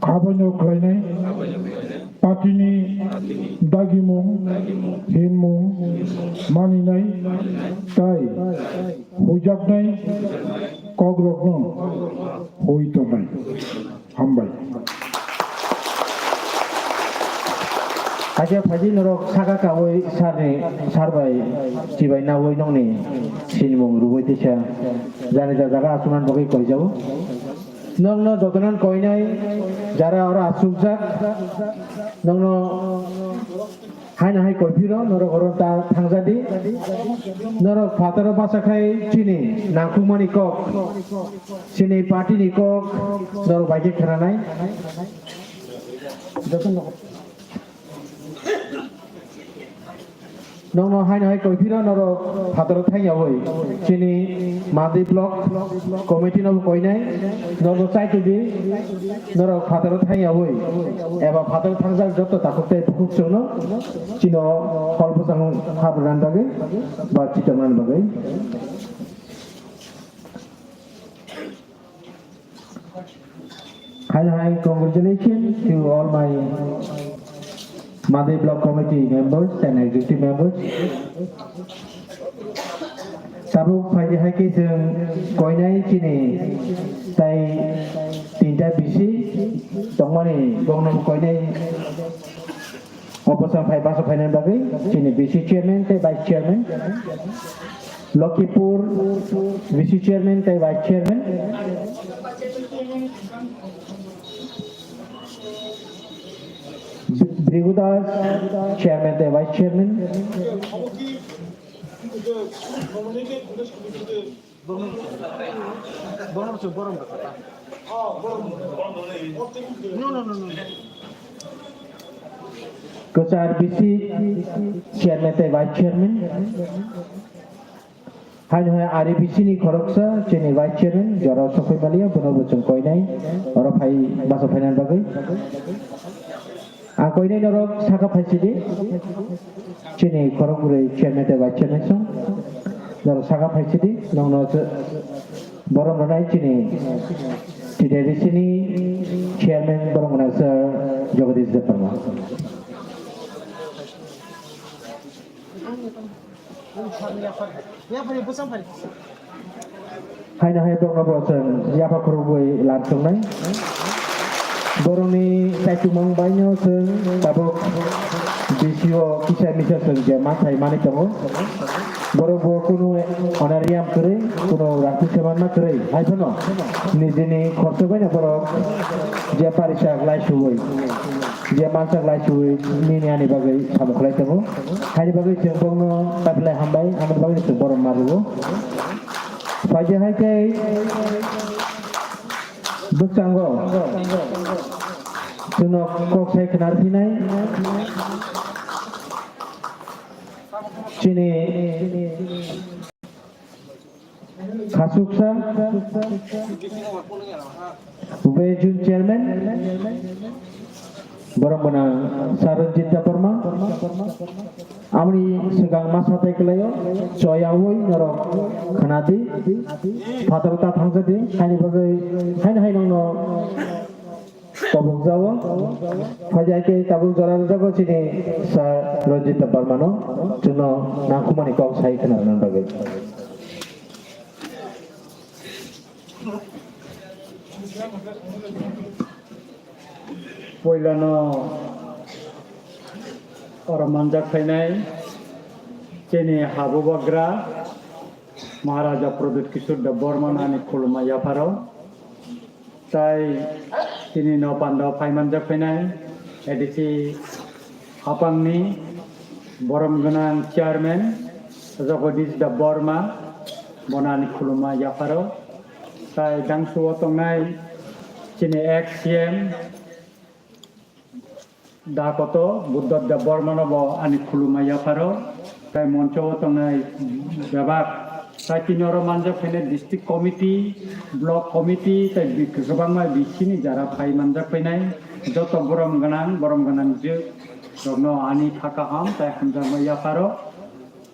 khabaino khlainai, patini dagimung, hinmung maninai, tai huijaknai kokrokno hui tongnai. Hambai. Hakhe phaidi norok saka kaui sir ni, sir bai chibai naui nongni sinimung rwui tisa jani ja jaga achuknani bagwi koijao. Nokno jotono koinai jara oro achukjak nokno Haino hai koiphiro norok oro ta thangjadi. Norok phataro bachakhai chini nangkukmani kok, chini party ni kok norok bai khe khwnanai. Nokno haino hai koiphiro norok phataro thangyaui chini Madi block committee no koinai norok chaitudi. Norok phataro thangyaui eba phataro thangjak joto takhuk tei bukhuk chwngno chino hol bwskango habri rwna bagwi ba chitomna bagwi. Hi, hi, congratulations to all my Madai Block Committee members and executive members. Tabuk phaidi hai khe chwng koinai chini tai tinta bisi tongmani bongno koinai opor phaibasa phainani bagwi chini bisi chairman tei vice chairman, Lokhipur bisi chairman tei vice chairman, Bhrigu Das chairman tei vice chairman, Bono, bono se borom da kata. No, no, no, no. Kwchar bisi chairman tei vice chairman. Haino hai R B C ni khoroksa chini vice chairman jora sokoi maliya, bono bo chwng koinai oro phai basa phainani bagwi. Ang koinai norok saka phaisidi. Chini khorok bwrwi chairman tei vice chairman song. Norok saka phaisidi. Nongno se borom rwnai chini T D R C ni chairman borom gwnang sir Jagadish Debbarma. Haino hai borokno bo chwng yapha khurubwi lam chwngnai. Borokni taichukmung baino chwng tabuk B C O kisa misa chwng je manthai manwi tongo. Borok bo kunu honorarium kwrwi, kunu rang puisa manma kwrwi, hai phano nijini khoroksa baino borok je parisa lai suwi. Je mansak lai suwi nini ani bagwi samung khlai tongo. Haini bagwi chwng bokno taphilai hambai, amoni bagwi chwng borom ma rwo. Paide hai khe bwskango chwngno kok sai khna rw phinai. Chini Khasuksa, Bejun chairman, borok gwnang Saranjit Debbarma, amoni swkang ma satai kwlaio, choyawi norok khnadi, phataro ta thangjadi, haini bagwi, haino hai nongno Tabuk jao, phaidi hai khe tabuk jora rwjago chini Sir Ranjit Debbarmano, chwngno nangkukmani kok sai khna rwna bagwi. Puilano oro manjak phainai chini habubagra Maharaja Pradyut Kishore Debbarmano ani khulumma yapharo. Tai tini no pando phai manjak phainai A D C hapangni borom gwnang chairman Jagadish Debbarma, bono ani khulumma yapharo. Tai dangsuo tongnai chini ex C M Da koto Buddha Debbarmano bo ani khulumma yapharo, tai moncho o tongnai bebak, tai tini oro manjak phainai district committee, block committee, tai bi-, kwbangma bisini jara phai manjak phainai, joto borom gwnang, borom gwnang je rokno ani kha kaham tai hamjakma yapharo.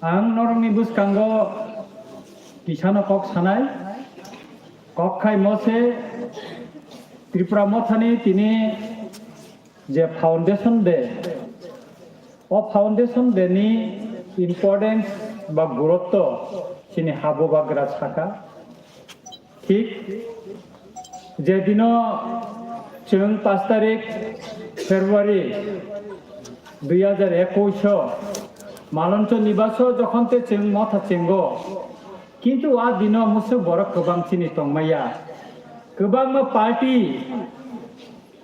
Ang norokni bwskango kisano kok sanai, kok khai mo se Tripura Mothani tini je Foundation Day, o Foundation Day ni importance ba gurutto chini habubagra saka. Thik je dino chwng pash tarik February dui hajar ekush o Maloncho Nibaso jokhon te chwng motha chengo, kintu a dino musuk borok kwbang chini tongmaya, kwbangma party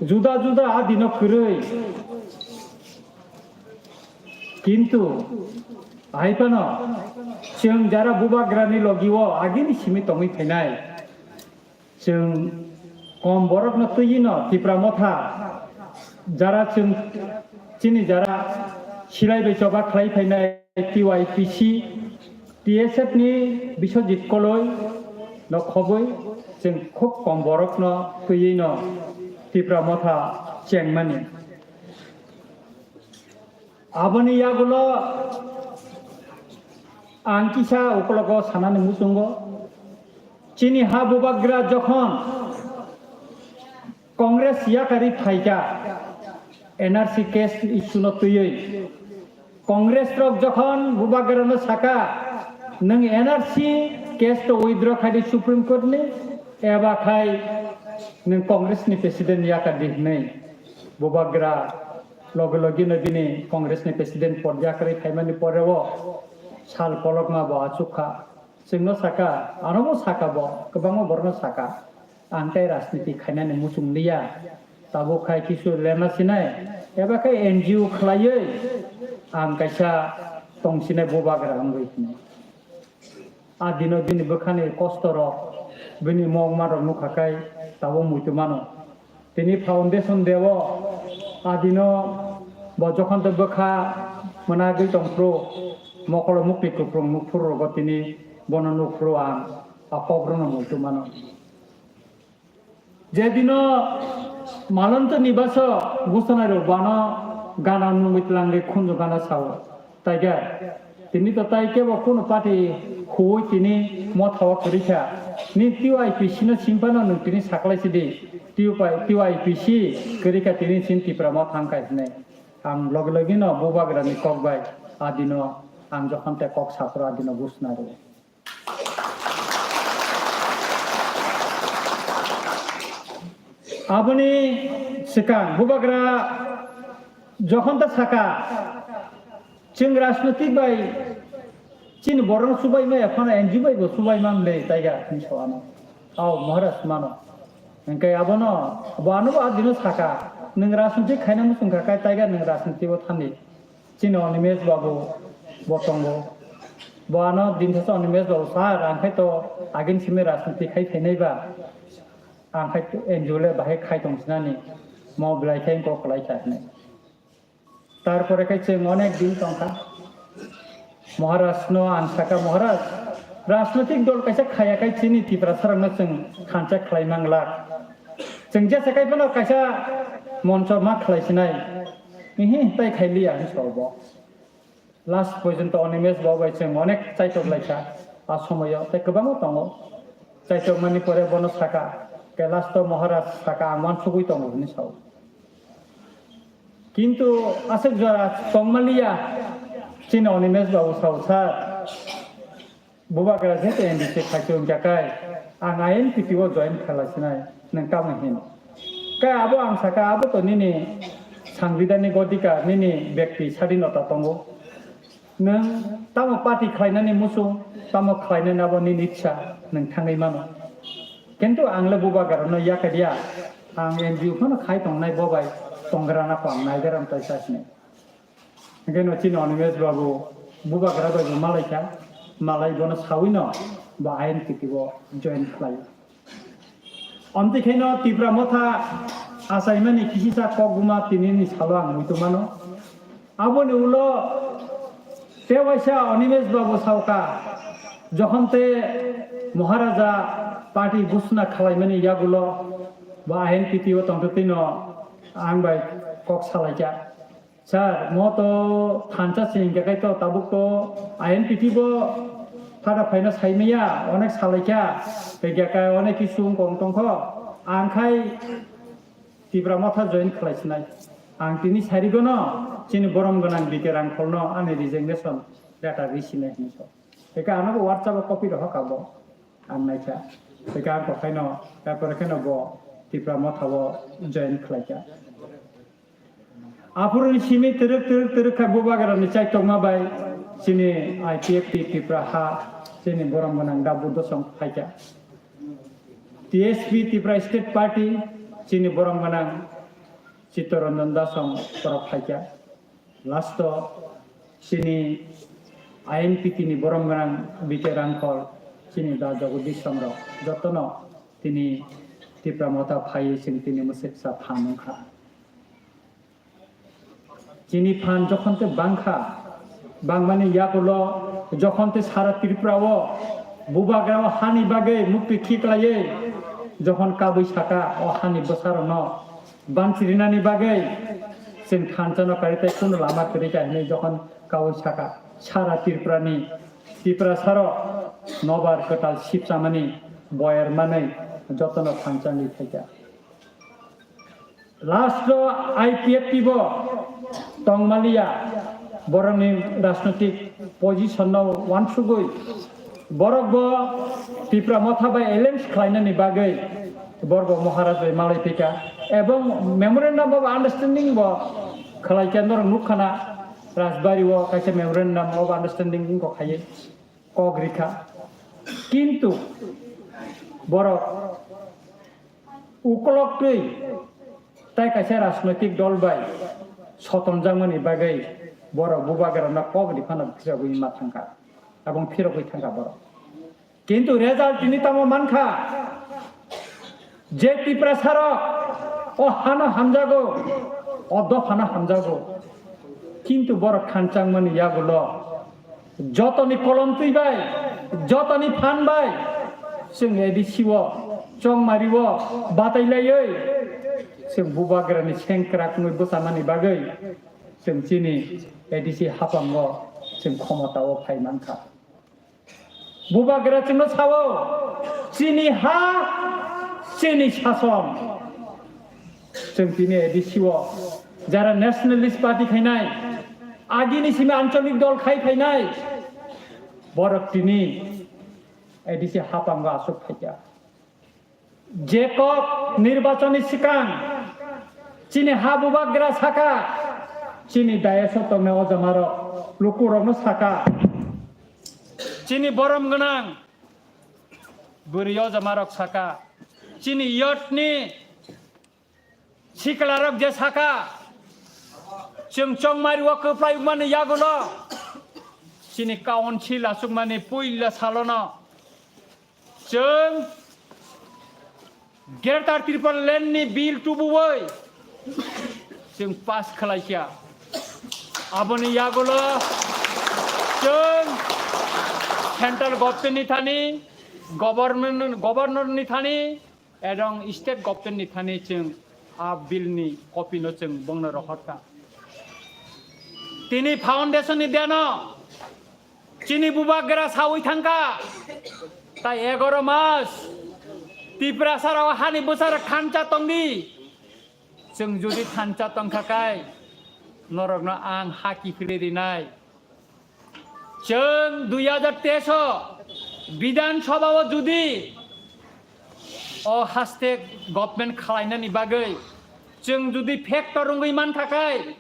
juda juda a dino kwrwi, kintu hai phano chwng jara bubagrani logio agini simi tongwi phainai, chwng kom borokno twiwi no Tipra Motha jara chwng chini jara silai bai choba khlai phainai T Y P C, T S F ni Biswajit Koloi no khobwi chwng khub kom borokno twiwi no Tipra Motha chengmani. Aboni yagulo ang kisa ukologo sanani muchungo, chini ha bubagra jokhon Congress yakari phaikha N R C case issue no twiwi, Congress rok jokhon bubagra no saka, "Nwng N R C case to withdraw khai di Supreme Court ni, eba khai nwng Congress ni president yakar di," hinwi bubagra loge loge no bini Congress ni president pod yakarwi phaimani poreo sal kolokma bo achukha. Chwngno saka, ano bo saka bo, kwbangma borokno saka. Ang tei rajniti khainani muchung liya. Tabuk khai kisu lerna sinai, eba khe N G O khlaiwi ang kaisa tongsinai bubagra wngwi hinwi. A dino bini bwkhani kosto rok, bini mokma rok nukha kai tabuk muitu mano. Tini foundation deo a dino bo jokhon tei bwkha mwnagwi tongphuru, mokolo mukti kwprwng nukphuru rogo tini bono nukphuru ang a kokrokno muitu mano. Je dino Malonto Nibaso gusonai rok bano gana nungwi tlangwi khunju gana sao. Taiga, tini to tai kebo kuno party huwi tini motha o kwrwi kha. Ni T Y P C no singphano nwng tini saklai sidi. T Y P C kwrwi kha tini sin Tipra motha wng kha hinwi. Ang logi logi no bubagra ni kok bai a dino ang jokhon te kok saphuru a dino gusonai rwo. Aboni swkang bubagra jokhon ta saka, chwng rajnotik bai chini borokno chubaima ya phano N G O bai bo chubaima le taiga hinwi sao ano. Ao Maharaj mano. Hingke abono, bo ano bo adino saka, nwng rajnotik khaina muchung kha kai taiga nwng rajnotik o thani. Chini Animesh Babu bo tongo. Bo ano din thasa Animesh Babu sir, ang khai to agin simi rajniti khai phainai ba. Ang khai to N G O le bahai khai tong sinani. Mo belai khai kok kwlai kha hinwi. Tarpore khai chwng onek din tongkha. Maharaj no ang saka, "Maharaj, rajnotik dol kaisa khaya khai chini Tiprasa rokno chwng thansa khlai mangla. Chwng jesa khai phano kaisa moncho ma khlai sinai." Ihi, tai khailiya hinwi sao bo. Last porjonto Animesh Babu bai chwng onek chaitok laikha a somoyo, tei kwbangma tongo. Chaitok mani pore bono saka, ke last o Maharaj saka, "Ang uansugwi tongo," hinwi sao. Kintu aswk jora tongmaliya, chini Animesh Babu sao, "Sir, bubagra je N D C khaisung jakai, ang I N P T o join khala sinai, nwng tamo hin?" Kai abo ang saka, "Abo to nini sangbidhanik odhikar, nini bekti sadinota tongo. Nwng tamo party khlainani muchung, tamo khlainani abo nini ichha, nwng thangwi mano. Kintu ang le bubagra no yakadiya, ang N G O phano khai tongnai bo bai, tongrana ko ang naidaram tai sa sinai." Hingke no chini Animesh Babu bubagra bai bo malai kha, malai bono sawi no bo I N P T o join khlai. Amtwi khe no Tipra Motha achaimani kisisa kokguma tini ni salo ang muitu mano. Aboni ulo tewaisa Animesh Babu saoka, jokhon te Maharaja party gusna khalaimani yagulo bo I N P T o tongtwtwi no ang bai kok salaikha. Sir, mo to thansa se hingka kai to tabuk to I N P T bo phada phaina saimaya, onek salaikha, hingka kai onek kisu wngkong tongkho, ang khai Tipra Motha join khlai sinai. Ang tini sarigono chini borom gwnang B K Rangkholno ani resignation letter ri sinai hinwi so. Hingka ano bo WhatsApp o copy rohor ka bo, ang naikha. Hingka ang kokhaino, tarpore kheno bo Tipra Motha o join khlaikha. Aphuru ni simi twrwk twrwk twrwk kha bubagra ni chaitokma bai chini I P F T Tipra ha chini borom gwnang da Buddho song phaikha. T S P Tipra State Party chini borom gwnang Chittaranjan Da song borok phaikha. Last o chini I N P T ni borom gwnang B K Rangkhol chini da Jagadish song rok jotono tini Tipra Motha phaiwi chwng tini mwswksa phan wngkha. Chini phan jokhon tei bangkha, bangmani yagulo jokhon tei sara Tripura o bubagra o hani bagwi mukti khiklaiwi jokhon kabui saka o hani bwsarokno banchirinani bagwi chwng thansa no kari tei kunu lama kwrwi kha hinwi jokhon kabui saka sara Tripura ni Tiprasa rok nobar kwtal sipchamani boyar manwi jotono thansa ni thaikha. Last o I P F T bo tongmaliya, borokni rajnotik position no wansugwi borok bo Tipra Motha bai alliance khlainani bagwi borok bo Maharaj bai malai phika, ebong memorandum of understanding bo khlai khe norok nukkhana, Rajbari o kaisa memorandum of understanding wngkha khaiwi kok rikha, kintu borok ukolok twi tei kaisa rajnoitik dol bai sotonjakmani bagwi borok bubagrano kok ri phano phirogwi ma thangkha, abong phirogwi thangkha borok. Kintu result tini tamo mankha, je Tiprasarok o hano hamjago, o dophano hamjago, kintu borok khanchangmani yagulo jotoni kolomtwi bai, jotoni phan bai, chwng A D C o, Chongmari o batai laiwi chwng bubagrani sengkrak wngwi bwchamani bagwi chwng chini A D C haphango chwng khomota o phai mankha. Bubagra chwngno sao, chini ha, chini sason. Chwng tini A D C o jara Nationalist Party khainai, agini simi ancholik dol khai phainai, borok tini A D C haphango aswk phaikha. Jacob nirbachoni swkang chini ha bubagra saka, chini dayeso tongnai ojamarok lukurokno saka, chini borom gwnang bwrwi ojamarok saka, chini yotni siklarok je saka, chwng Chongmari o kwplai wngmani yagulo chini council aswkmani puila salono chwng Greater Tripura Land ni bill tubuwi chwng pass khlaikha. Aboni yagulo chwng central government ni thani, government, governor ni thani, ebong state government ni thani chwng a bill ni copy no chwng bongno rohorkha. Tini foundation ni deno chini bubagra sawi thangkha, tai egaro mas Tiprasarok hani bwsarok thansa tongdi. Chwng jodi thansa tongkha kai, norokno ang ha kiphilwi rinai. Chwng dui hajar teis o Bidhan Sabha o jodi o haste government khwlainani bagwi chwng jodi factor wngwi mankha kai,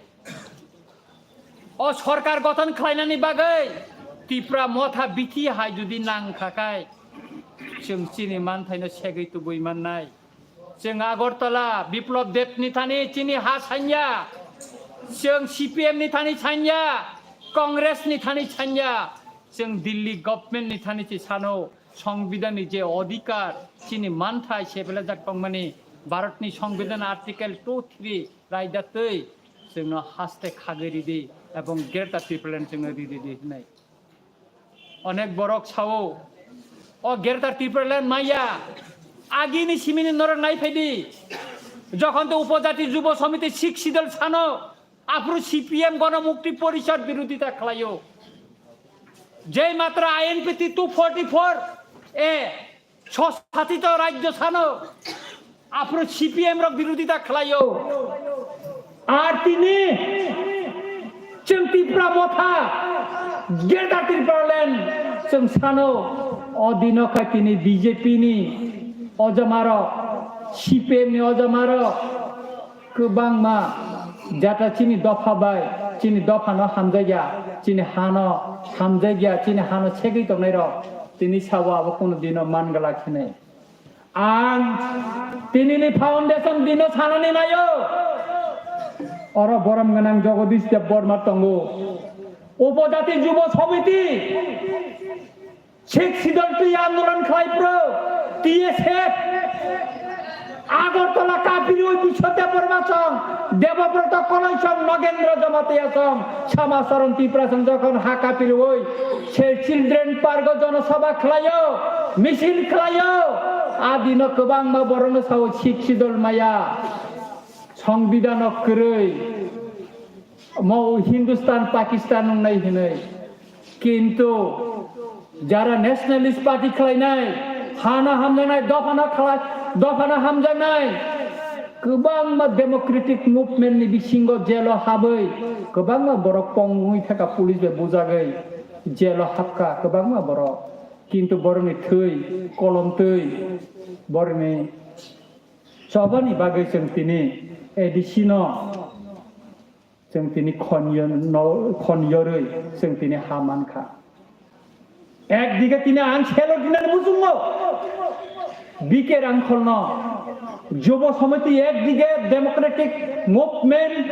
o sorkar gothon khlainani bagwi Tipra Motha bithi hai jodi nangkha kai, chwng chini manthaino segwi tubui mannai. Chwng Agartala Biplab Deb ni thani chini ha sanya, chwng C P M ni thani sanya, Congress ni thani sanya, chwng Delhi government ni thani chi sano, Songbidan ni je odhikar, chini manthai sebelajak tongmani, Bharat ni Songbidan Article two three raida twi chwngno haste khagwi ridi ebong Greater Tipraland chwngno ridi di hwnwi. Onek borok sao, o Greater Tipraland maya, agini simini norok nai phaidi. Jokhon to Upojati Jubo Samiti Sixth Schedule sano, aphuru C P M Gono Mukti Porishad birodhita khlaio. Jei matra I N P T two forty four A, sosatito rajyo sano, aphuru C P M rok birodhita khlaio. Ar tini chwng Tipra Motha, Greater Tipraland chwng sano, o dino khai tini B J P ni ojamarok, C P M ni ojamarok, kwbangma jata chini dopha bai, chini dophano hamjakya, chini hano hamjakya, chini hano segwi tongnairok tini sao abo kuno dino man glak hinwi. Ang tinini foundation dino sanani naio. Oro borom gwnang Jagadish Deb Barma tongo. Upojati Jubo Samiti, Sixth Schedule twi andolon khlai phuru T S F, Agartala kapirwi Biswa Debbarma song, Debobroto Koloi song, Nogendra Jamatia song, Sama Saran Tripura song jokhon ha kapirwi se Children Park o jonosabha khlaio, misil khlaio, adino kwbangma borokno sao Sixth Schedule maya, Songbidan o kwrwi, mo Hindustan Pakistan wngnai hinwi. Kintu jara Nationalist Party khlainai, hana hamjaknai, dophano khlai, dophano hamjaknai, kwbangma democratic movement ni bisingo jelo habwi, kwbangma borok pongwi thaka police bai bujagwi jelo habkha kwbangma borok. Kintu borokni thwi, kolom twi, borokni chobani bagwi chwng tini A D C no chwng tini khon yo-, no-, khon yorwi chwng tini ha mankha. Ekdige tini ang selo dinani muchungo B K Rangkholno, Jubo Samiti ekdige Democratic Movement,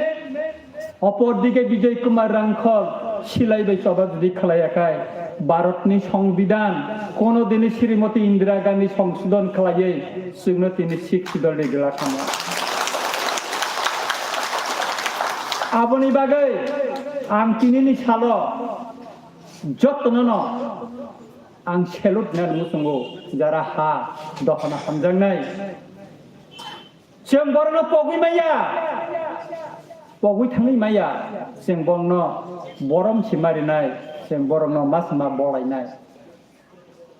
opordige Bijoy Kumar Rangkhol, silai bai choba jodi khlaiya khai, Bharatni Songbidan kono dini Srimati Indira Gandhi songsodon khlaiwi chwngno tini Sixth Schedule ni glak khamu. Aboni bagwi ang tinini salo jotono no ang salute nai muchungo, jara ha dophano hamjaknai. Chwng borokno pogwi maya, pogwi thangwi maya, chwng borokno borom si marinai, chwng borokno masma bolainai.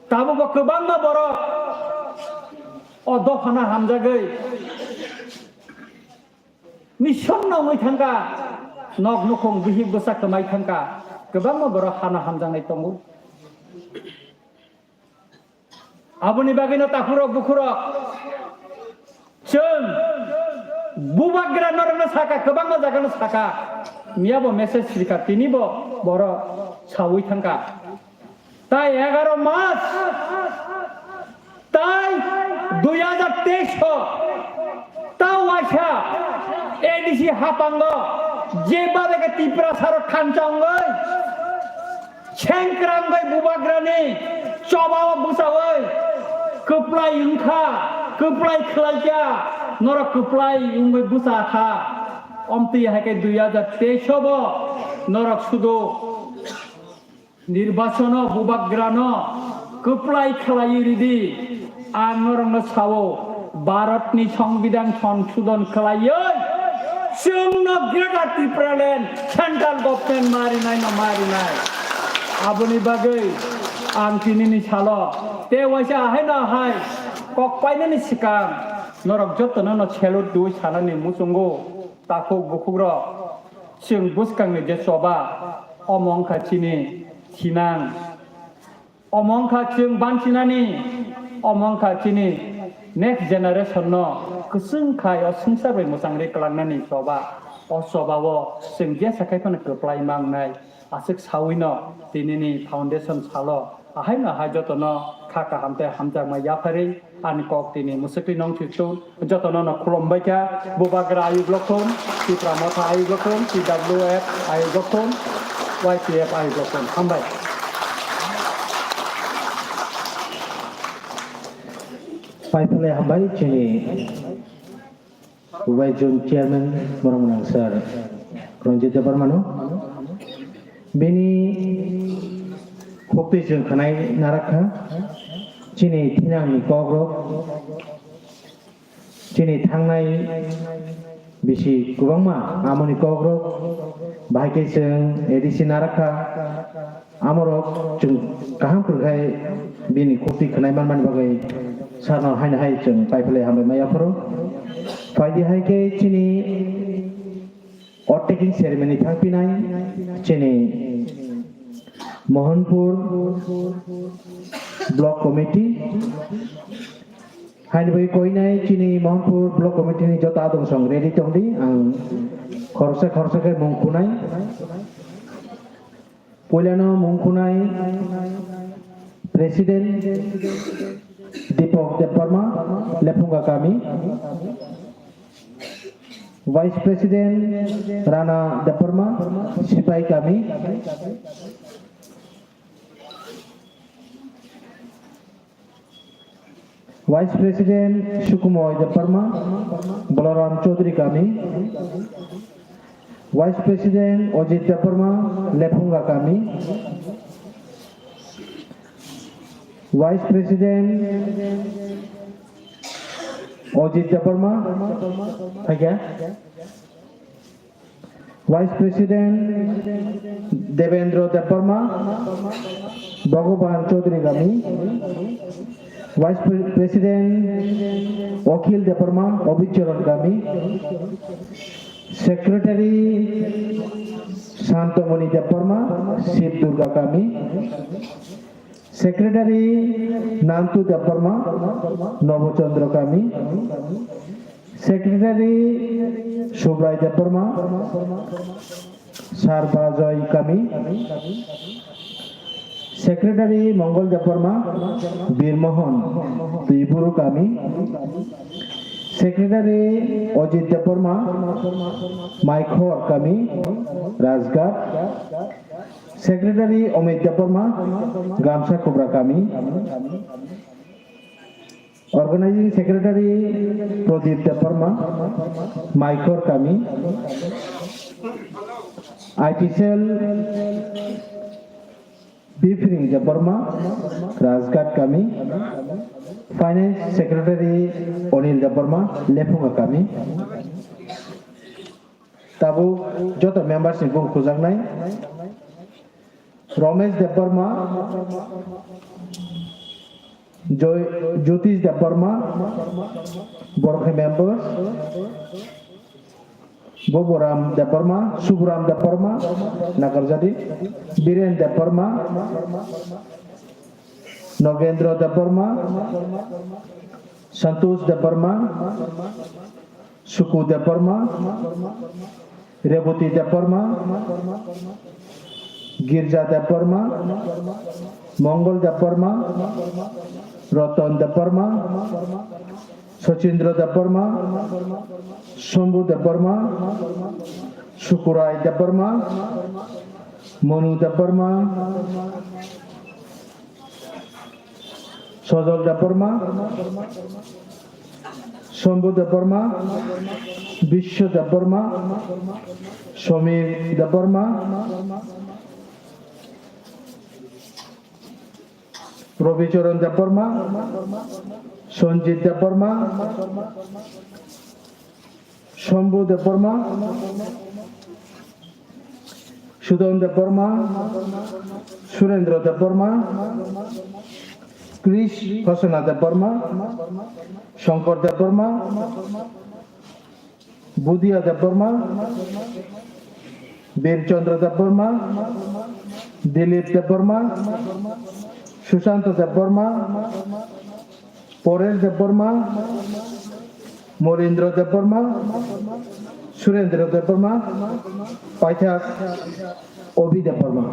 Tabukbo kwbangma borok o dophano hamjagwi nisonno wngwi thangkha, nok nukhung bihik bwsa kwmai thangkha, kwbangma borok hano hamjaknai tongo. Aboni bagwino takhurok bukhurok chwng bubagra norokno saka, kwbangma jagano saka, miyabo message rikha, tinibo borok sawi thangkha. Tai egaro mas, tai dui hajar teis o, ta waisa A D C hapango jeba beke Tiprasarok thansa wngwi, sengkrang bai bubagrani chobao bwsawi kwplai wngkha, kwplai khlaikha, norok kwplai wngwi bwsa kha. Omtwi hai khe dui hajar teis o bo norok sudu nirbachono bubagrano kwplai khlaiwi ridi. Ang norokno sao, Bharatni Songbidan Songsodon khlaiwi chwngno Greater Tipraland Central Government ma rinaino ma rinai. Aboni bagwi ang tinini salo tei waisa haino hai kok painani swkang norok jotono no salute dui sanani muchungo takhuk bukhukrok. Chwng bwskangni je choba, omo wngkha chini thinang, omo wngkha chwng bansinani, omo wngkha chini next generation no kwchwng khai o swngchar bai mwchangri kwlangnani choba. O choba o chwng jesa khai phano kwplai mangnai. Aswk sawino tinini foundation salo ahaino ahai jotono kha kaham tei hamjakma yapharwi ani kok tini mwswkli nongthwkthung. Jotono no khulumbai kha, Bubagra ayuk lokhum, Tipra Motha ayuk lokhum, T W F ayuk lokhum, Y P F ayuk lokhum. Hambai. Paiphalai hambai chini Ubaijun chairman borok nang sir Ranjit Debbarmano. Bini khoptwi chwng khwnai narakha chini thinangni kokrok, chini thangnai bisi kwbangma amoni kokrok, bahai khe chwng A D C narakha. Amorok chwng kaham kwrwkhai bini khoptwi khwnai manmani bagwi sarno haino hai chwng paiphalai hambai ma yapharo. Phaidi hai khe chini oath taking ceremony thangpinai chini Mohanpur Block Committee. Haini bagwi koinai chini Mohanpur Block Committee ni joto adong song ready tongdi, ang khoroksa khoroksa khe mung khunai. Puilano mung khunai President Deepak Debbarma, Lephunga Kami. Vice President Rana Debbarma, Sipai Kami. Vice President Sukumoy Debbarma, Balaram Chaudhary Kami. Vice President Ojit Debbarma, Lephunga Kami. Vice President Ojit Debbarma, thank you. Vice President Devendra Debbarma, Bhagavan Chaudhary Kami. Vice Pre-, President Akhil Debbarma, Abhicharan Kami. Secretary Santamani Debbarma, Shiv Durga Kami. Secretary Nantu Debbarma, Nobo Chandra Kami. Secretary Subrai Debbarma, Sarbajoy Kami. Secretary Mongol Debbarma, Birmohon, Tuiburu Kami. Secretary Ojit Debbarma, Maikhor Kami, Rajghat. Secretary Omit Debbarma, Gamsa Kubra Kami. Organizing Secretary Pradip Debbarma, Maikhor Kami. I T cell Bipring Debbarma, Rajghat Kami. Finance Secretary Onil Debbarma, Lephunga Kami. Tabuk joto members ni bung khujaknai. Romesh Debbarma, Joy, Jyotish Debbarma, borok hai members, Boboram Debbarma, Subram Debbarma, Nagarjadi, Biren Debbarma, Nogendra Debbarma, Santosh Debbarma, Suku Debbarma, Reboti Debbarma, Girja Debbarma, Mongol Debbarma, Roton Debbarma, Sochindra Debbarma, Sombu Debbarma, Sukurai Debbarma, Monu Debbarma, Sojol Debbarma, Sombu Debbarma, Biswa Debbarma, Somir Debbarma, Robicharan Debbarma, Sanjit Debbarma, Shambhu Debbarma, Sudon Debbarma, Surendra Debbarma, Krish Hosana Debbarma, Shankar Debbarma, Budhiya Debbarma, Bir Chandra Debbarma, Dilip Debbarma, Sushanta Debbarma, Paresh Debbarma, Molindra Debbarma, Surendra Debbarma, paithak Obi Debbarma.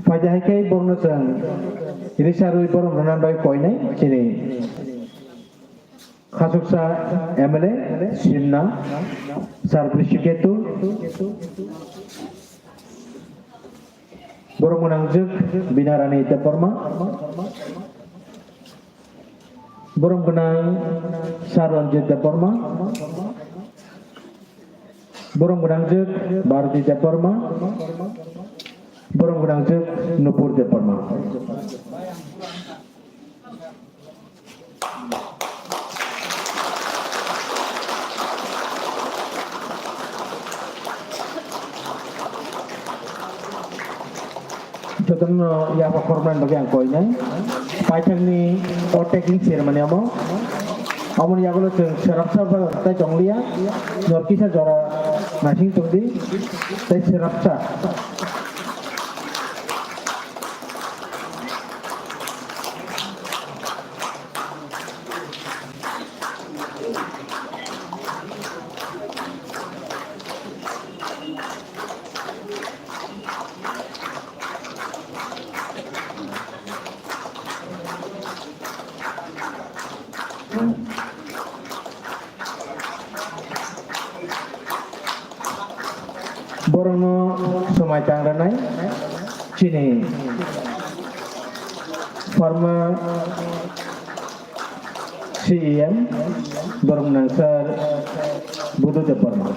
Paithak hai khe borokno chwng risarwi borokno nan bai koinai chini. Khasuksa M L A Simna, Sir Brishiketu, borok gwnangjwk Binarani Debbarma, borok gwnang Sir Ranjit Debbarma, borok gwnangjwk Bharati Debbarma, borok gwnangjwk Nupur Debbarma. Jotono yapha khoroknani bagwi ang koinai. Paithakni overtaking chairman omo. Omoni yagulo chwng swarapsa tei tonglia. Nor kisa jora naising tongdi. Tei swarapsa. Borokno swmai tang rwnai chini former C E M borok nang sir Budu Debbarma.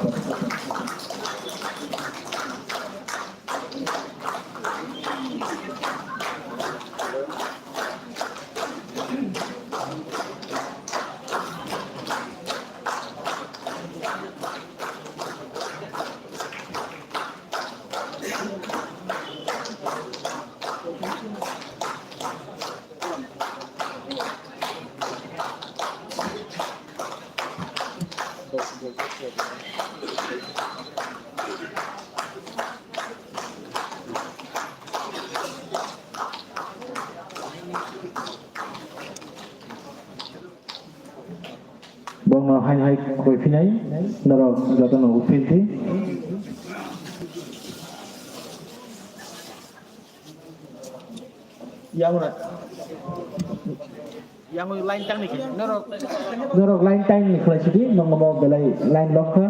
Bono hai hai koi phinai, norok jotono uphil di. Yang ora. Yang oi line tang ni khe. Norok. Norok line tang ni khlai sidi, nongo mo belai line lock kha.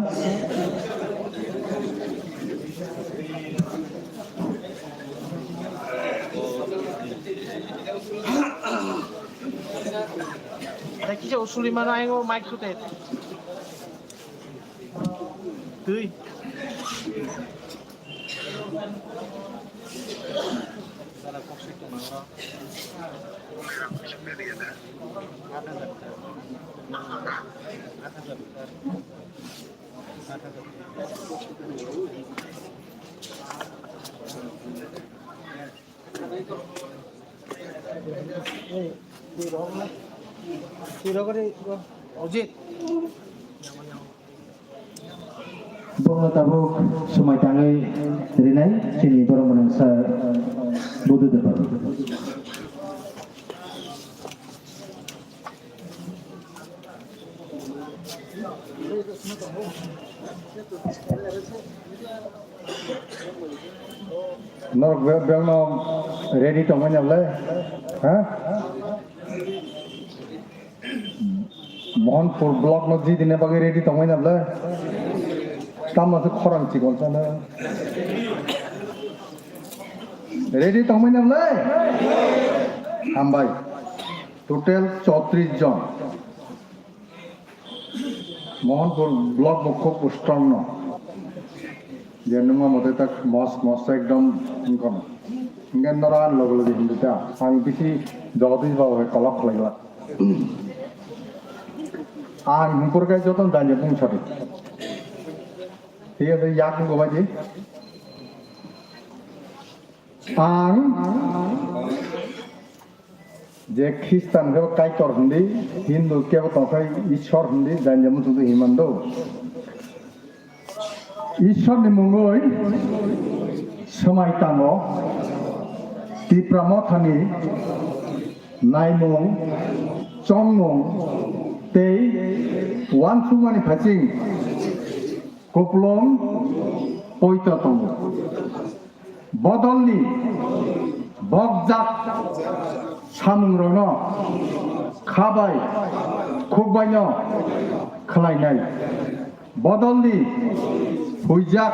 Kisa usuli mano ayang o mic sute. Twi. Ojit. Bono tabuk swmai tangwi rinai chini borok mwnang sir Buddha Debbarma. Norok be-, belno ready tongmani ble? Ha? Mohanpur block no jidine bagwi ready tongmani ble? Tamo se khorang chikon sana. Ready tongmani ble? Hambai. Total chowtris jon. Mohanpur block bo khub strong no. Je nungma mote tak mos mos ekdom wngkha no. Hingke nora loge loge hindi ta. Ang bisi Jagadish Babu hai kolok khlai la. Ang hingpur kai joto danje bung sari. Thik ase, yak wngkha baji. Ang je Khristan kebo Kaitor hindi, Hindu kebo tongkhai Ishwar hindi, jani jemon songdo himando. Ishwar ni mungwi swmai tango, Tipra Mothani naimung, chongmung tei uansukmani phaising kupulung poito tongo. Bodolni bokjak samungrokno khabai khukbaino khlainai. Bodolni huijak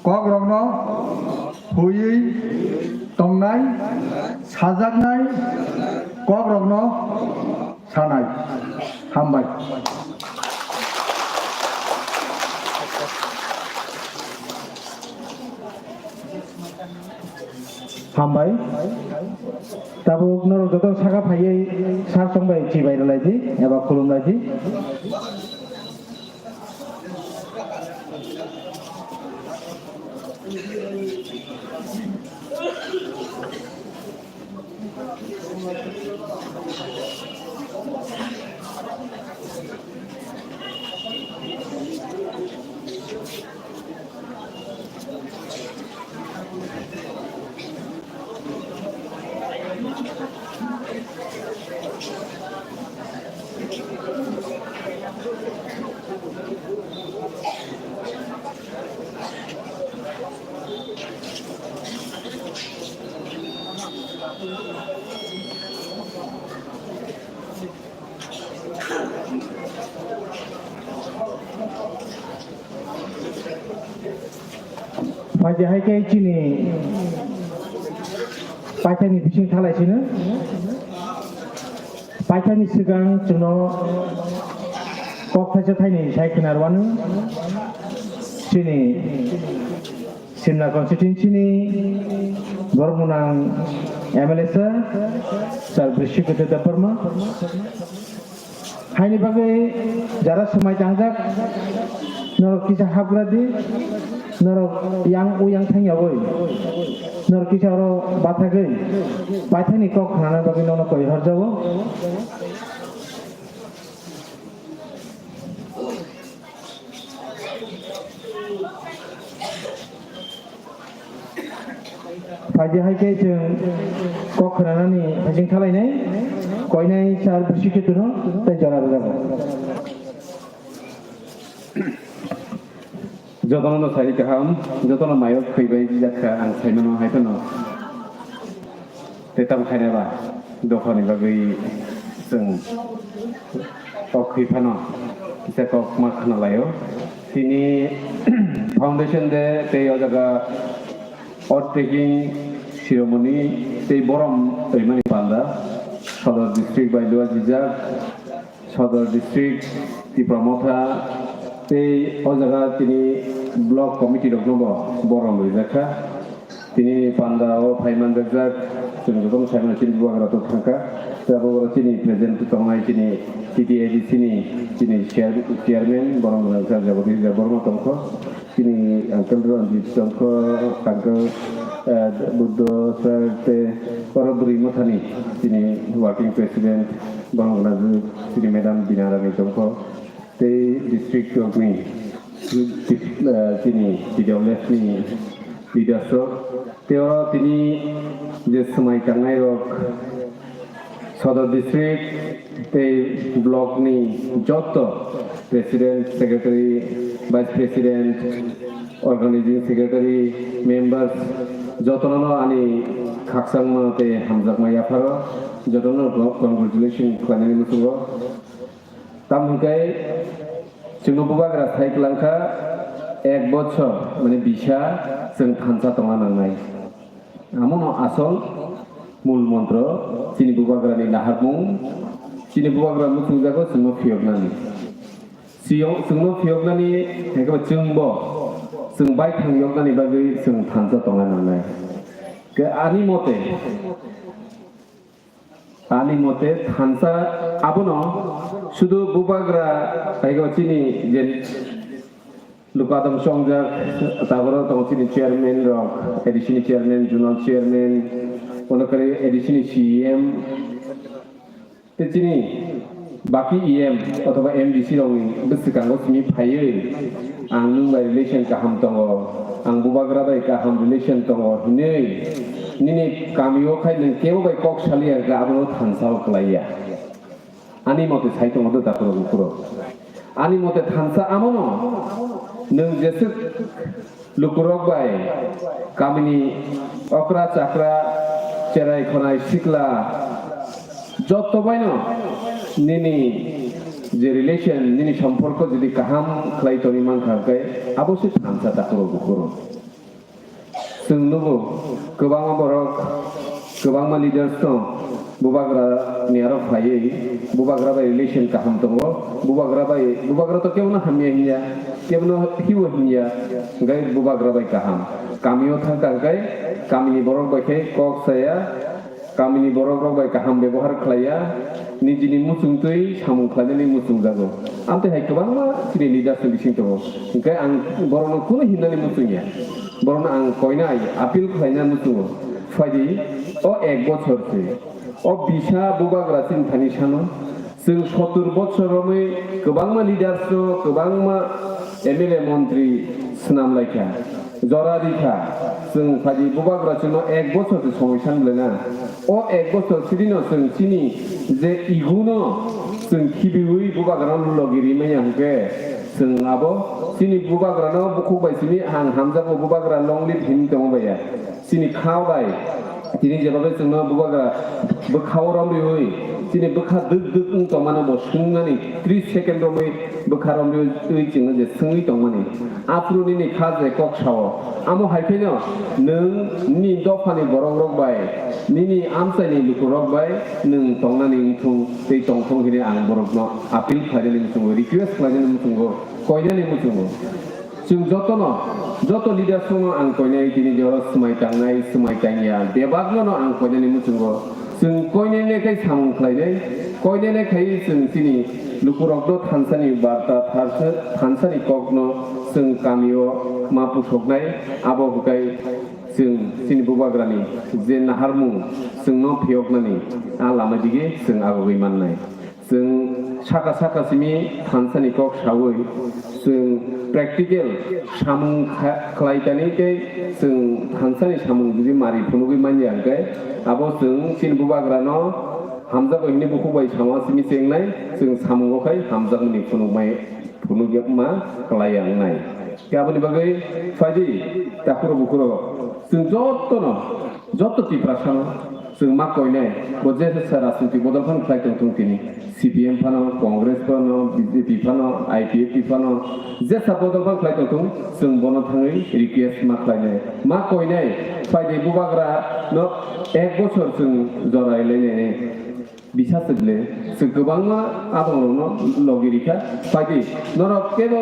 kokrokno huiwi tongnai, sajaknai kokrokno sanai. Hambai. Hambai. Tabuk norok joto saka phaiwi sar chongbai chibai rwlaidi eba khulumlaidi. Phaidi hai khe chini paithakni bising thalai sino. Paithakni swkang chwngno kok thaisa thaini sai khna rwanu. Chini Simna constituency ni borok mwnang M L A sir, sir Brishikudya Debbarma. Haini bagwi jara swmai tangjak, norok kisa hapgra di, norok yang u yang thangyawi, norok kisa oro bathagwi, paithakni kok khnana bagwi nono koi horjago. Phaidi hai khe chwng kok khwnanani phaising thalainai, koinai sir Brishikudya no tei jora rwjago. Jotono no sai kaham, jotono mayo khwi bai jak kha ang sai mano hai phano. Tei tamo khaina ba dophani bagwi chwng kok khwi phano kisa kok ma khna laio. Tini foundation day tei o jaga oath taking ceremony tei borom twimani panda. Sodor district bai luajijak, Sodor district, Tipra Motha, tei o jaga tini block committee rokno bo borom rijak kha. Tini panda o phaiman rwjak, chwng jotono saimano chini bubagra to thangkha. Tei abo oro chini present tongnai chini T T A D C ni chini chair-, chairman, borom gwnang kha Jagadish Debbarma tongkho. Chini uncle Ranjit tongkho, uncle, eh, Buddho sir tei oro bwrwi mothani chini working president, borom gwnang chini madam Bina Rani tongkho. Tei district rokni, eh, chini T W F ni leaders rok. Tei oro tini je swmai tangnai rok, Sodor district tei block ni joto president, secretary, vice president, organizing secretary, members, jotono ani khakchangma tei hamjakma yapharo, jotono congratulation khlainani muchungo. Tamo hwnkhe chwngno bubagra sai kwlangkha, ek bochor, mane bisa chwng thansa tongna nangnai. Amono asol mul montro, chini bubagrani naharmung, chini bubagra muchungjago chwngno phiyoknani. Chiyok-, chwngno phiyoknani, hwnkhe chwngbo chwng baithang yoknani bagwi chwng thansa tongna nangnai. Ke ani mote, Ani mote thansa abono sudu bubagra taigo chini je luka tong chongjak, taboro tongo chini chairman rok, A D C ni chairman, zonal chairman, ono kari A D C ni C E M, tei chini baki E M othoba M D C rokni bwswkango simi phaiwi ang nwng bai relation kaham tongo, ang bubagra bai kaham relation tongo hinwi nini kamio khai nwng kebo bai kok saliya hwnkhe abono thansa o kwlaiya. Ani mote sai tongo do takhurok bukhurok. Ani mote thansa amono nwng jeswk lukurok bai, kamini okra chakra, cherai khonai sikla, joto baino nini je relation, nini somporko jodi kaham khlai tongwi mankha hwnkhe abo se thansa takhurok bukhurok. Chwng nugo kwbangma borok, kwbangma leaders no bubagra ni aro phaiwi bubagra bai relation kaham tongo, bubagra bai, bubagra to kebono hamya hinya, kebono hiwo hinya, hwnkhe bubagra bai kaham. Kamio thangkha hwnkhe kamini borok bai khe kok saya, kamini borok rok bai kaham bebohar khlaiya, nijini muchungtwi samung khlainani muchungjago. Amtwi hai kwbangma chini leaders ni bising tongo, hwnkhe ang borokno kunu himnani muchungya. Borokno ang koinai appeal khlaina muchungo, phaidi o ek bochor se. O bisa bubagra chini thani sano, chwng sottur bochor romwi kwbangma leaders no, kwbangma M L A montri swnam laikha, jora rikha, chwng phaidi bubagra chwngno ek bochor se somoi san belai na. O ek bochor sirino chwng chini je ego no chwng khibiwi bubagra no logi rimaya hwnkhe chwng abo chini bubagra no bukhuk bai simi ang hamjakgo bubagra long live hini tongo baiya. Chini kha bai, tini jeba bai chwngno bubagra bwkhao romriwi, chini bwkha dwk dwk wng tongmano bo swngnani tris second romwi bwkha romriwi chwngno je swngwi tongmani. Aphuru nini kha je kok sao, amo hai pheno nwng nini dophani borok rok bai, nini amchaini lukurok bai nwng tongnani wngthung tei tongthung hwnwi ang borokno appeal khlainani muchungo, request khlainani muchungo, koinani muchungo. Chwng jotono, joto leaders no ang koinai tini jora swmai tangnai, swmai tangya, bebakno no ang koinani muchungo. Chwng koinai le khai samung khlainai, koinai le khai chwng chini lukurokno thansani barta, thansa-, thansani kokno chwng kamio ma pusoknai, abo hwkai chwng chini bubagrani je naharmung chwngno phiyoknani a lama dige chwng agogwi mannai. Chwng saka saka simi thansani kok saui chwng practical samung kha-, khlai tani tei chwng thansani samung jodi mari phunugwi manya hwnkhe abo chwng chini bubagrano hamjakgo hwnwi bukhuk bai sama simi chengnai, chwng samungo khai hamjakmani phunukmai phunukma kwlaiya wngnai. Khe aboni bagwi phaidi takhuro bukhuro chwng jotono Joto Tiprasano chwng ma koinai, bo je se rajnitik bodol phano khlai tong thung tini, C P M phano, Congress phano, B J P phano, I P F T phano, jesa bodol phano khlai tong thung, chwng bono thangwi request ma khlainai. Ma koinai, phaidi bubagra no ek bochor chwng jorai lainai. Bisa se ble, se kwbangma abongrokno logi rikha. Phaidi, norok kebo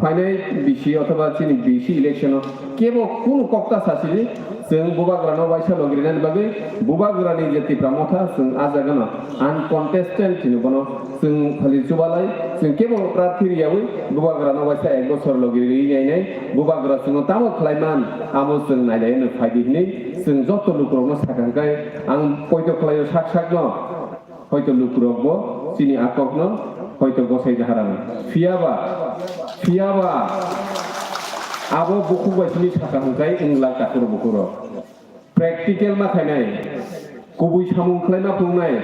phainai bisi othoba chini bisi election-o kebo kunu kokta sasidi, chwng bubagrano waisa logi rinani bagwi bubagrani je Tipra Motha chwng a jagano uncontested chini bono chwng phali chubalai, chwng kebo prarthi riyawi bubagrano waisa ek bosor logi ri nainai, bubagra chwngno tamo khlaiman amo chwng nailai no phaidi hinwi chwng joto lukurokno sakha hwnkhe ang poito khlaio sak sakno. Hoito lukurokbo chini a kokno hoito gosai naharano. Phiyaba, phiyaba abo bukhuk bai simi sakha hwnkhe wngla takhuk bukhurok. Practical ma khainai, kubui samung khlai ma phunuknai,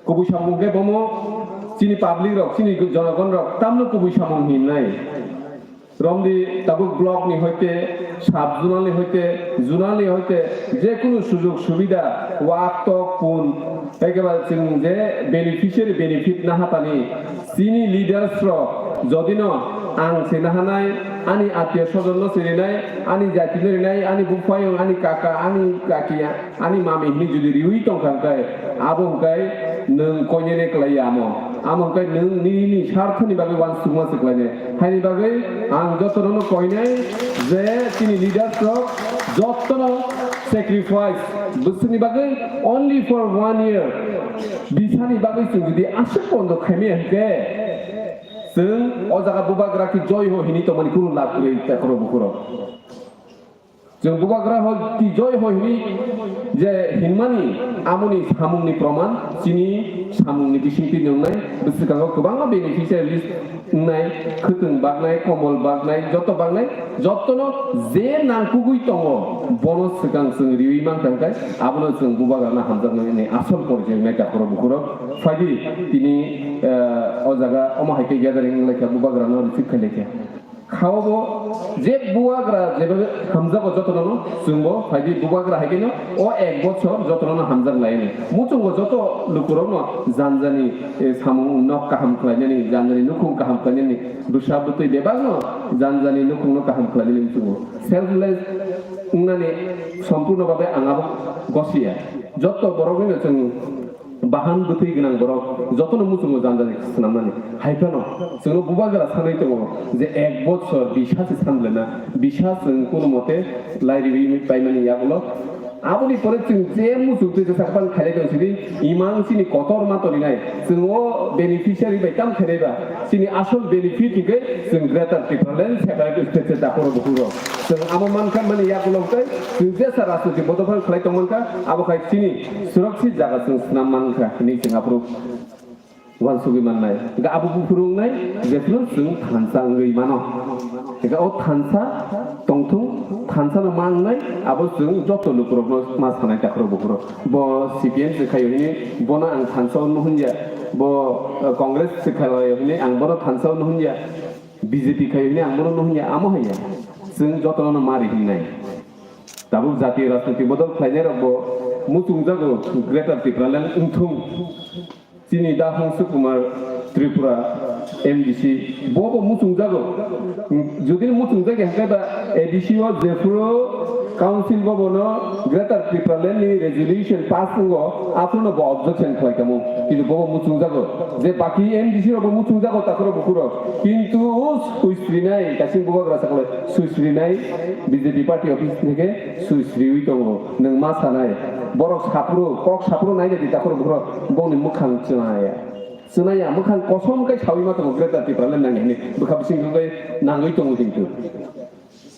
kubui samung khe bomo chini public rok, chini jonogon rok tamno kubui samung hinnai. Romdi tabuk block ni hoite, sub zonal ni hoite, zonal ni hoite, je kunu sujog subida, wak tok pun, ekebare chwng je beneficiary benefit nahatani, chini leaders rok, jodino ang se nahanai, ani atiyo sojon no se rinai, ani jati no rinai, ani buphayung, ani kaka, ani kaki, ani mami hinwi jodi riwi tongkha hwnkhe, abo hwnkhe nwng koinene kwlaiya amo. Amo hwnkhe nwng nini sarthoni bagwi uansukma se kwlainai. Haini bagwi ang jotono no koinai je chini leaders rok jotono sacrifice bwswkni bagwi only for one year bisani bagwi chwng jodi aswk pondo khaimaya hwnkhe chwng o jaga bubagra khe joy ho hinwi tongmani kunu lab kwrwi takhoro bukhoro. Chwng bubagra hoi twi joy hoi hwnwi je hinmani amoni samungni proman chini samungni bisingtwi nwngnai bwswkango kwbangma beneficiary list wngnai, khwtwng baknai, komol baknai, joto baknai, jotono je nangkugwi tongo bono swkang chwng riwi mankha hwnkhe abono chwng bubagrano hamjaknai hwnwi asol porichai wngnai takhoro bukhurok. Phaidi tini, eh, o jaga omo hai khe gathering wnglaikha, bubagrano receive khailaikha. Khaobo je bubagra jebabe hamjago jotono no chwngbo phaidi bubagra hai kheno o ek bochor jotono no hamjak laini. Muchungo joto lukurokno janjani, eh, samung nok kaham khlainani, janjani nukhung kaham khlainani, bwsa bwtwi bebakno janjani nukhungno kaham khlainani muchungo. Selfless wngnani sompurno babe ang abo gosiya. Joto boroknino chwng bahan bwtwi gwnang borok jotono muchungo janjani swnamnani. Hai phano chwngno bubagra sanwi tongo je ek bochor bisa se sanlena, bisa chwng kono mote lairiwi paimani yagulo. Aboni pore chwng je muchung twi jesa kwbang khailai tong sidi, imang chini kotor ma torinai. Chwng o beneficiary bai tam khainai ba, chini asol benefit hwnkhe chwng Greater Tipraland Separate State se dakhoro bukhuro. Chwng amo mankha mani yagulo hwnkhe chwng jesa rajniti bodol khlai tong mankha, abo khai chini surakshit jaga chwng swnam mankha hinwi chwng aphuru uansugwi mannai. Hwnkhe abo buphuru wngnai jephuru chwng thansa wngwi mano. Hwnkhe o thansa tongthung, thansa no ma wngnai, abo chwng joto lukurokno ma sanai takhoro bukhuro. Bo C P M se khaio hini, bono ang thansa o nuhunja, bo, eh, Congress se khaio hini, ang bono thansa o nuhunja, B J P khaio hini, ang bono nuhunja, amo haiya. Chwng jotono no ma ri hinnai. Tabuk jatiyo rajniti bodol khlainai rokbo muchungjago Greater Tipraland wngthung. Chini Daphung Sukumar Tripura M D C bobo muchungjago. Jodi muchungjak ya hwnkhe ba A D C o jephuru council bobono Greater Tipraland ni resolution pass wngo, aphuru no bo objection khlai tamo. Kintu bobo muchungjago. Je baki M D C rokbo muchungjago takhoro bukhuro. Kintu swisrinai, kaising bubagra saklai, swisrinai B J P party office theke swisriwi tongo. Nwng ma sanai, borok saphuru, kok saphuru naina di takhoro bukhuro, bongni mwkhang chwnaya. Chwnaya, mwkhang kosom khe sawi ma tongo Greater Tipraland nangya hinwi. Bwkha bising khe nangwi tongo kintu.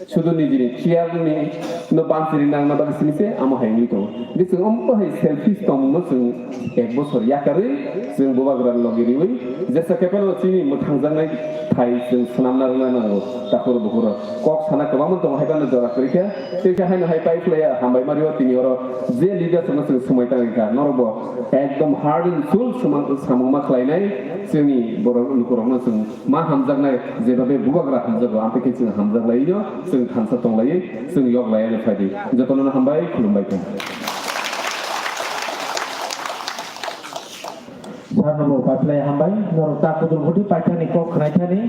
Sudu nijini chair ni no bansiri nangna bagwi sini se amo hai wngwi tongo. Hwnkhe chwng omo hai selfish tongmung no chwng ek bosor yakarwi chwng bubagra logi riwi jesa khe phano chini mwthangjaknai thai chwng swnamna rwna nango. Takhoro bukhuro kok sana kwbangma tongo, hai phano jora kwrwi khe tei khe haino hai pai phlaiya hambai mario tini oro je leaders no chwng swmai tangwi kha norok bo ekdom heart and soul samung ma khlainai chwngni borok lukurokno chwng Ma hamjaknai, jeba be bubagra hamjago, amtwi khe chwng hamjak lai no, chwng thansa tong lai, chwng yok lai ani phai di. Jotono no hambai, khulumbai kha. Sarno bo pai phlai hambai, norok ta kudur budi paithani kok khnaithani,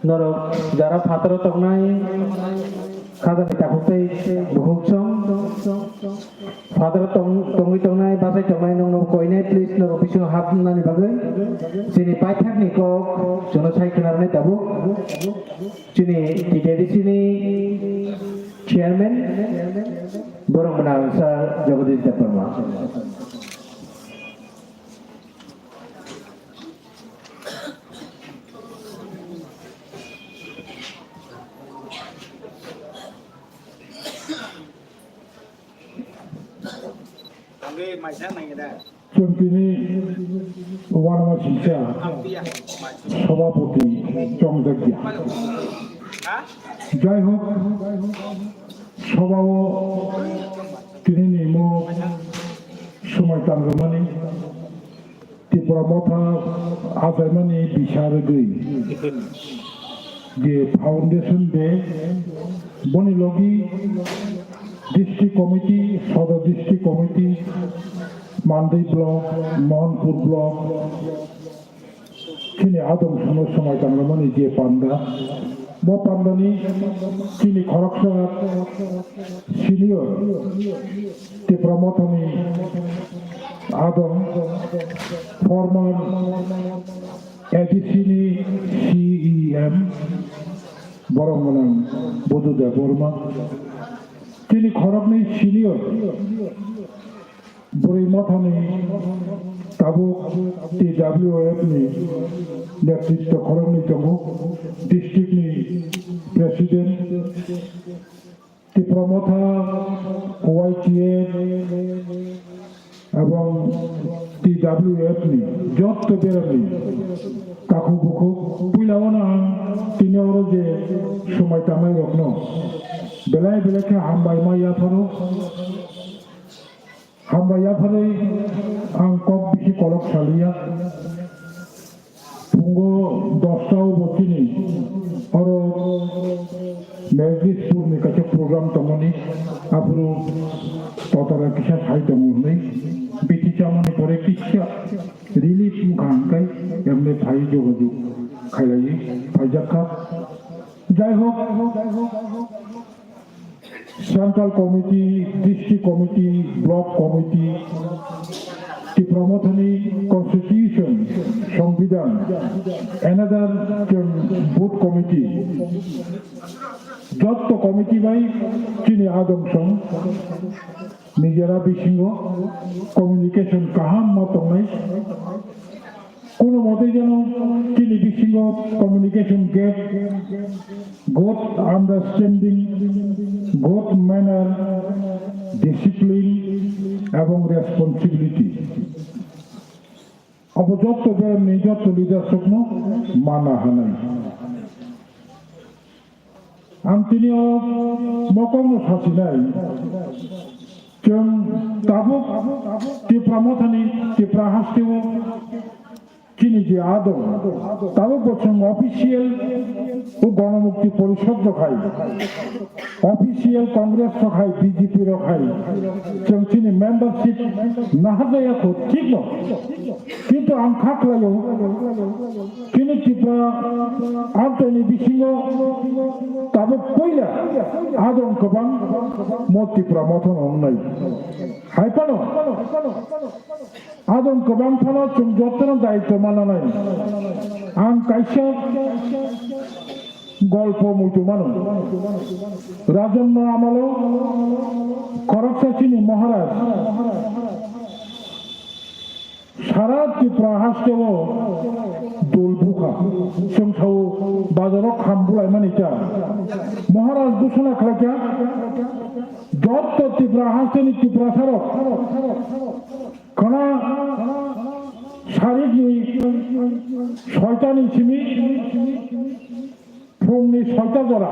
norok jara phataro tongnai, khajani takhuk tei bukhuk song, Father tong-, tongwi tongnai, bachai tongnai, nokno koinai, please, norok bisingo hapnani bagwi. Chini paithakni kok, chwngno sai khwnarnai tabuk. Chini T T D C ni chairman, borok mwnang Sir Jagadish Debbarma. Chwng tini uanama singcha sabapati chongjakya. Jai hok, sabao tini ni mo swmai tangrwmani Tipra Motha achaimani bisargwi je Foundation Day, boni logi District Committee, Sodor District Committee, Mandwi Block, Mohanpur Block, chini adong sono swmai tanglamani je panda, bo pandani chini khoroksa senior Tipra Mothani adong former A D C ni C E M borok mwnang Budhu Debbarma. Chini khoroknwi senior Bwrwi Mothani tabuk T W F ni netritwo khoroknwi tongo, district ni president, Tipra Motha, Y T F, ebong T W F ni jotto beremni takhuk bukhuk. Puila o no ang tini oro je swmai tangnairokno belai belai khe hambai ma yapharo. Hambai yapharwi ang kok bisi kolok saliya. Phungo dosta o bo chini oro Mejlispur ni kaisa program tongmani, aphuru totara kisa sai tongo hwnwi bithi chamani pore kisa relief wngkha hwnkhe emne phai jogajog khailaiwi phaijakha. Jai hok, Central Committee, District Committee, Block Committee, Tipra Mothani Constitution, Songbidan, another chwng Board Committee, jotto committee bai chini adong song nijera bisingo communication kaham ma tongnai. Kono motoi jeno chini bisingo communication gap, good understanding, good manner, discipline, ebong responsibility. Abo jotto beremni, jotto leaders rokno mana hanai. Ang tini o mokol no sasinai. Chwng tabuk Tipra Mothani Tipra hasteo chini je adong, tabuk bo chwng official o Ganamukti Porishod rok hai, official Congress rok hai, B J P rok hai, chwng chini membership naharjaya kho, thik no? Kintu ang kha khlaio, chini Tripura amchaini bisingo tabuk puila adong kwbang mo Tipra Mothano wngnai. Hai phano adong kwbang phano chwng jotono daitw mananai. Ang kaisa golpo muitu mano. Rajanno amalo khoroksa chini Maharaj sara Tripura hasteo dol bukha. Chwng sao bazaro kham bulaimani ta. Maharaj ghosona khlaikha, jotto Tripura hasteni Tiprasarok khana sarikni soitani simi phungni soita jora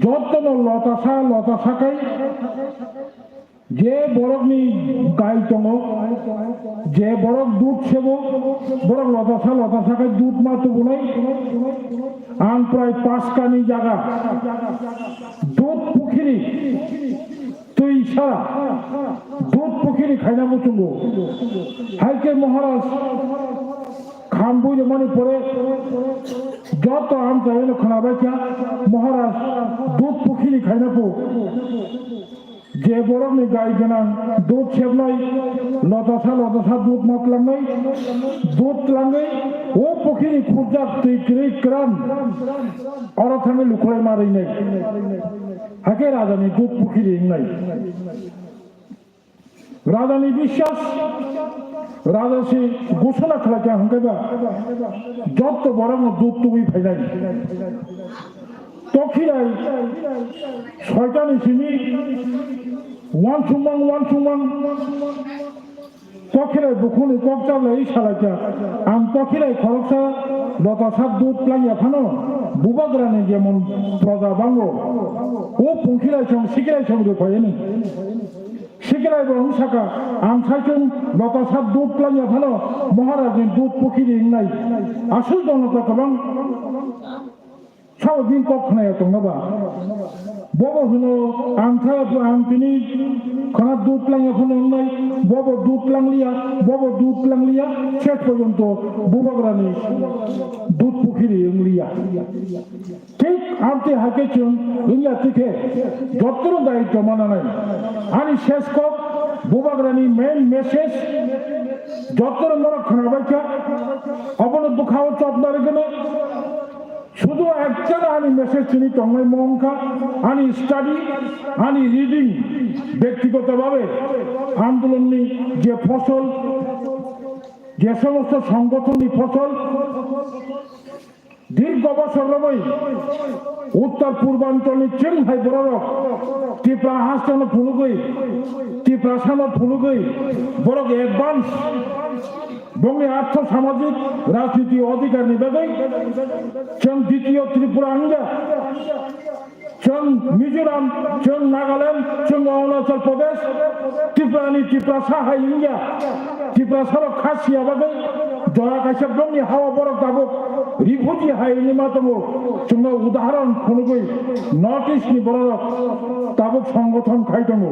jottono lotasa lotasa kai je borokni gai tongo, je borok dud sebo, borok lotasa lotasa kai dud ma tubunai. Ang prai paskani jaga dud pukhiri twi sara dud pukhiri khaina muchungo. Hai khe Maharaj kham bui rwmani pore joto amchaino khwnabaikha Maharaj dud pukhiri khaina phu. Je borokni gai gwnang dud sepnai, lotasa lotasa dud ma tlangnai, dud tlangwi o pukhiri khurjak twi kwrwi kwran oro thangwi lukhulai ma rwnai. Hakhe rajani dud pukhiri wngnai. Rajani biswas, raja se ghosona khlaikha hwnkhe ba jotto borokno dud tubui phainai. Tokhirai soitani simi wansukmang wansukmang Tokhirai bukhukni kok chaplaiwi salaikha, ang tokhirai khoroksa lotasa dud tlangya phano bubagrani jemon proja bango, o pungkhirai song sikirai song rwphaiani. Sikirai bo wng saka, ang saichung lotasa dud tlangya phano Maharajni dud pukhiri wngnai. Aswk dono to kwbang. Sao bini kok khnaya tongna ba? Bobo hwno, ang tha, ang tini khana dud tlangya phano wngnai, bobo dud tlangliya, bobo dud tlangliya, ses porjonto bubagrani dud pukhiri wngliya. Thik amtwi hai khe chwng wngya tikhe jottoro daityo mananai. Ani ses kok, bubagrani main message, jottoro norok khnabaikha, obono bwkhao chopna rwgwno. Sudu ekchana ani message chini tongnai mongkha, ani study, ani reading, ব্যক্তিগতভাবে আন্দোলননি যে ফসল, যে সমস্ত সংগঠননি ফসল, দীর্ঘ বছর রবই উত্তর পূর্বাঞ্চলনি চিংহাই বড় Tipra hasteno phunugwi, Tiprasano phunugwi, borok advance bongni artho samajik rajniti odhikarni bagwi chwng ditiyo Tripura wngya, chwng Mizoram, chwng Nagaland, chwng Arunachal Pradesh, Tripurani Tiprasa hai wngya, Tiprasarok kha siya bagwi jora kaisa bongni hao borok tabuk refugee hai wngwi ma tongo, chwngno udaharon phunugwi North East ni bororok tabuk songothon khai tongo.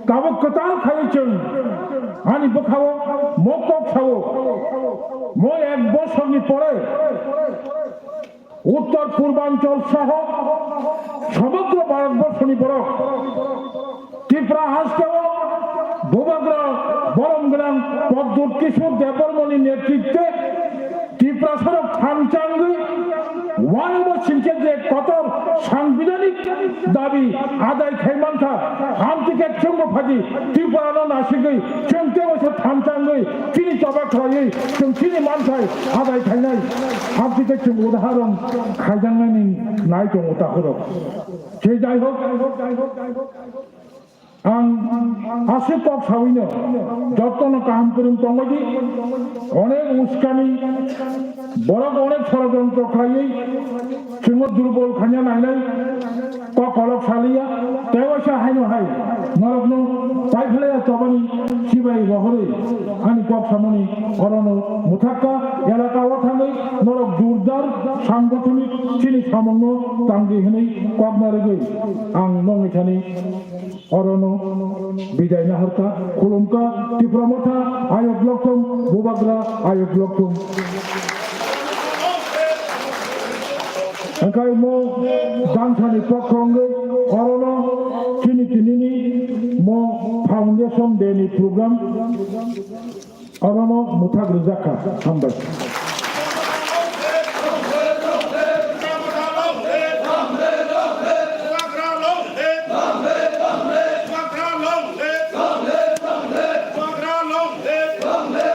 Tabuk kwtal khaiwi chwng ani bwkhao mo kok sao, mo ek bosorni pore Uttor Purbanchal soho somogro Bharatborsoni borok Tripura hasteo bubagra borom gwnang Pradyut Kishore Debbarmani netritwe Tiprasarok thansa wngwi uanabo singkhe je kotor sangbidhanik dabi adai khai mankha, amtwi khe chwngbo phaidi Tripurano nasigwi chwng tei waisa thansa wngwi chini choba khlaiwi chwng chini manthai adai khainai, amtwi khe chwng udaharon khaijaknani nai tongo takhurok. Je jai hok, Ang aswk kok sawino jotono kaham kwrwng tongbaidi, onek uskani, borok onek sorojontro khlaiwi chwngno durbol khaina nainai, kok kolok saliya, tei waisa haino hai norokno paiphlaiya chobani sibai rohorwi ani kok samani orono mwthakka elaka o thangwi norok jordar sangothonik chini samungno tangdi hwnwi kok narwgwi ang nongni thani Orono bidai naharkha, khulumkha, Tipra Motha, ayok lokthum, bubagra, ayok lokthum. Hwnkhe mo dansani pokho wngwi orono chini tinini mo Foundation Day ni program orono mwthak rwjakha. Hambai.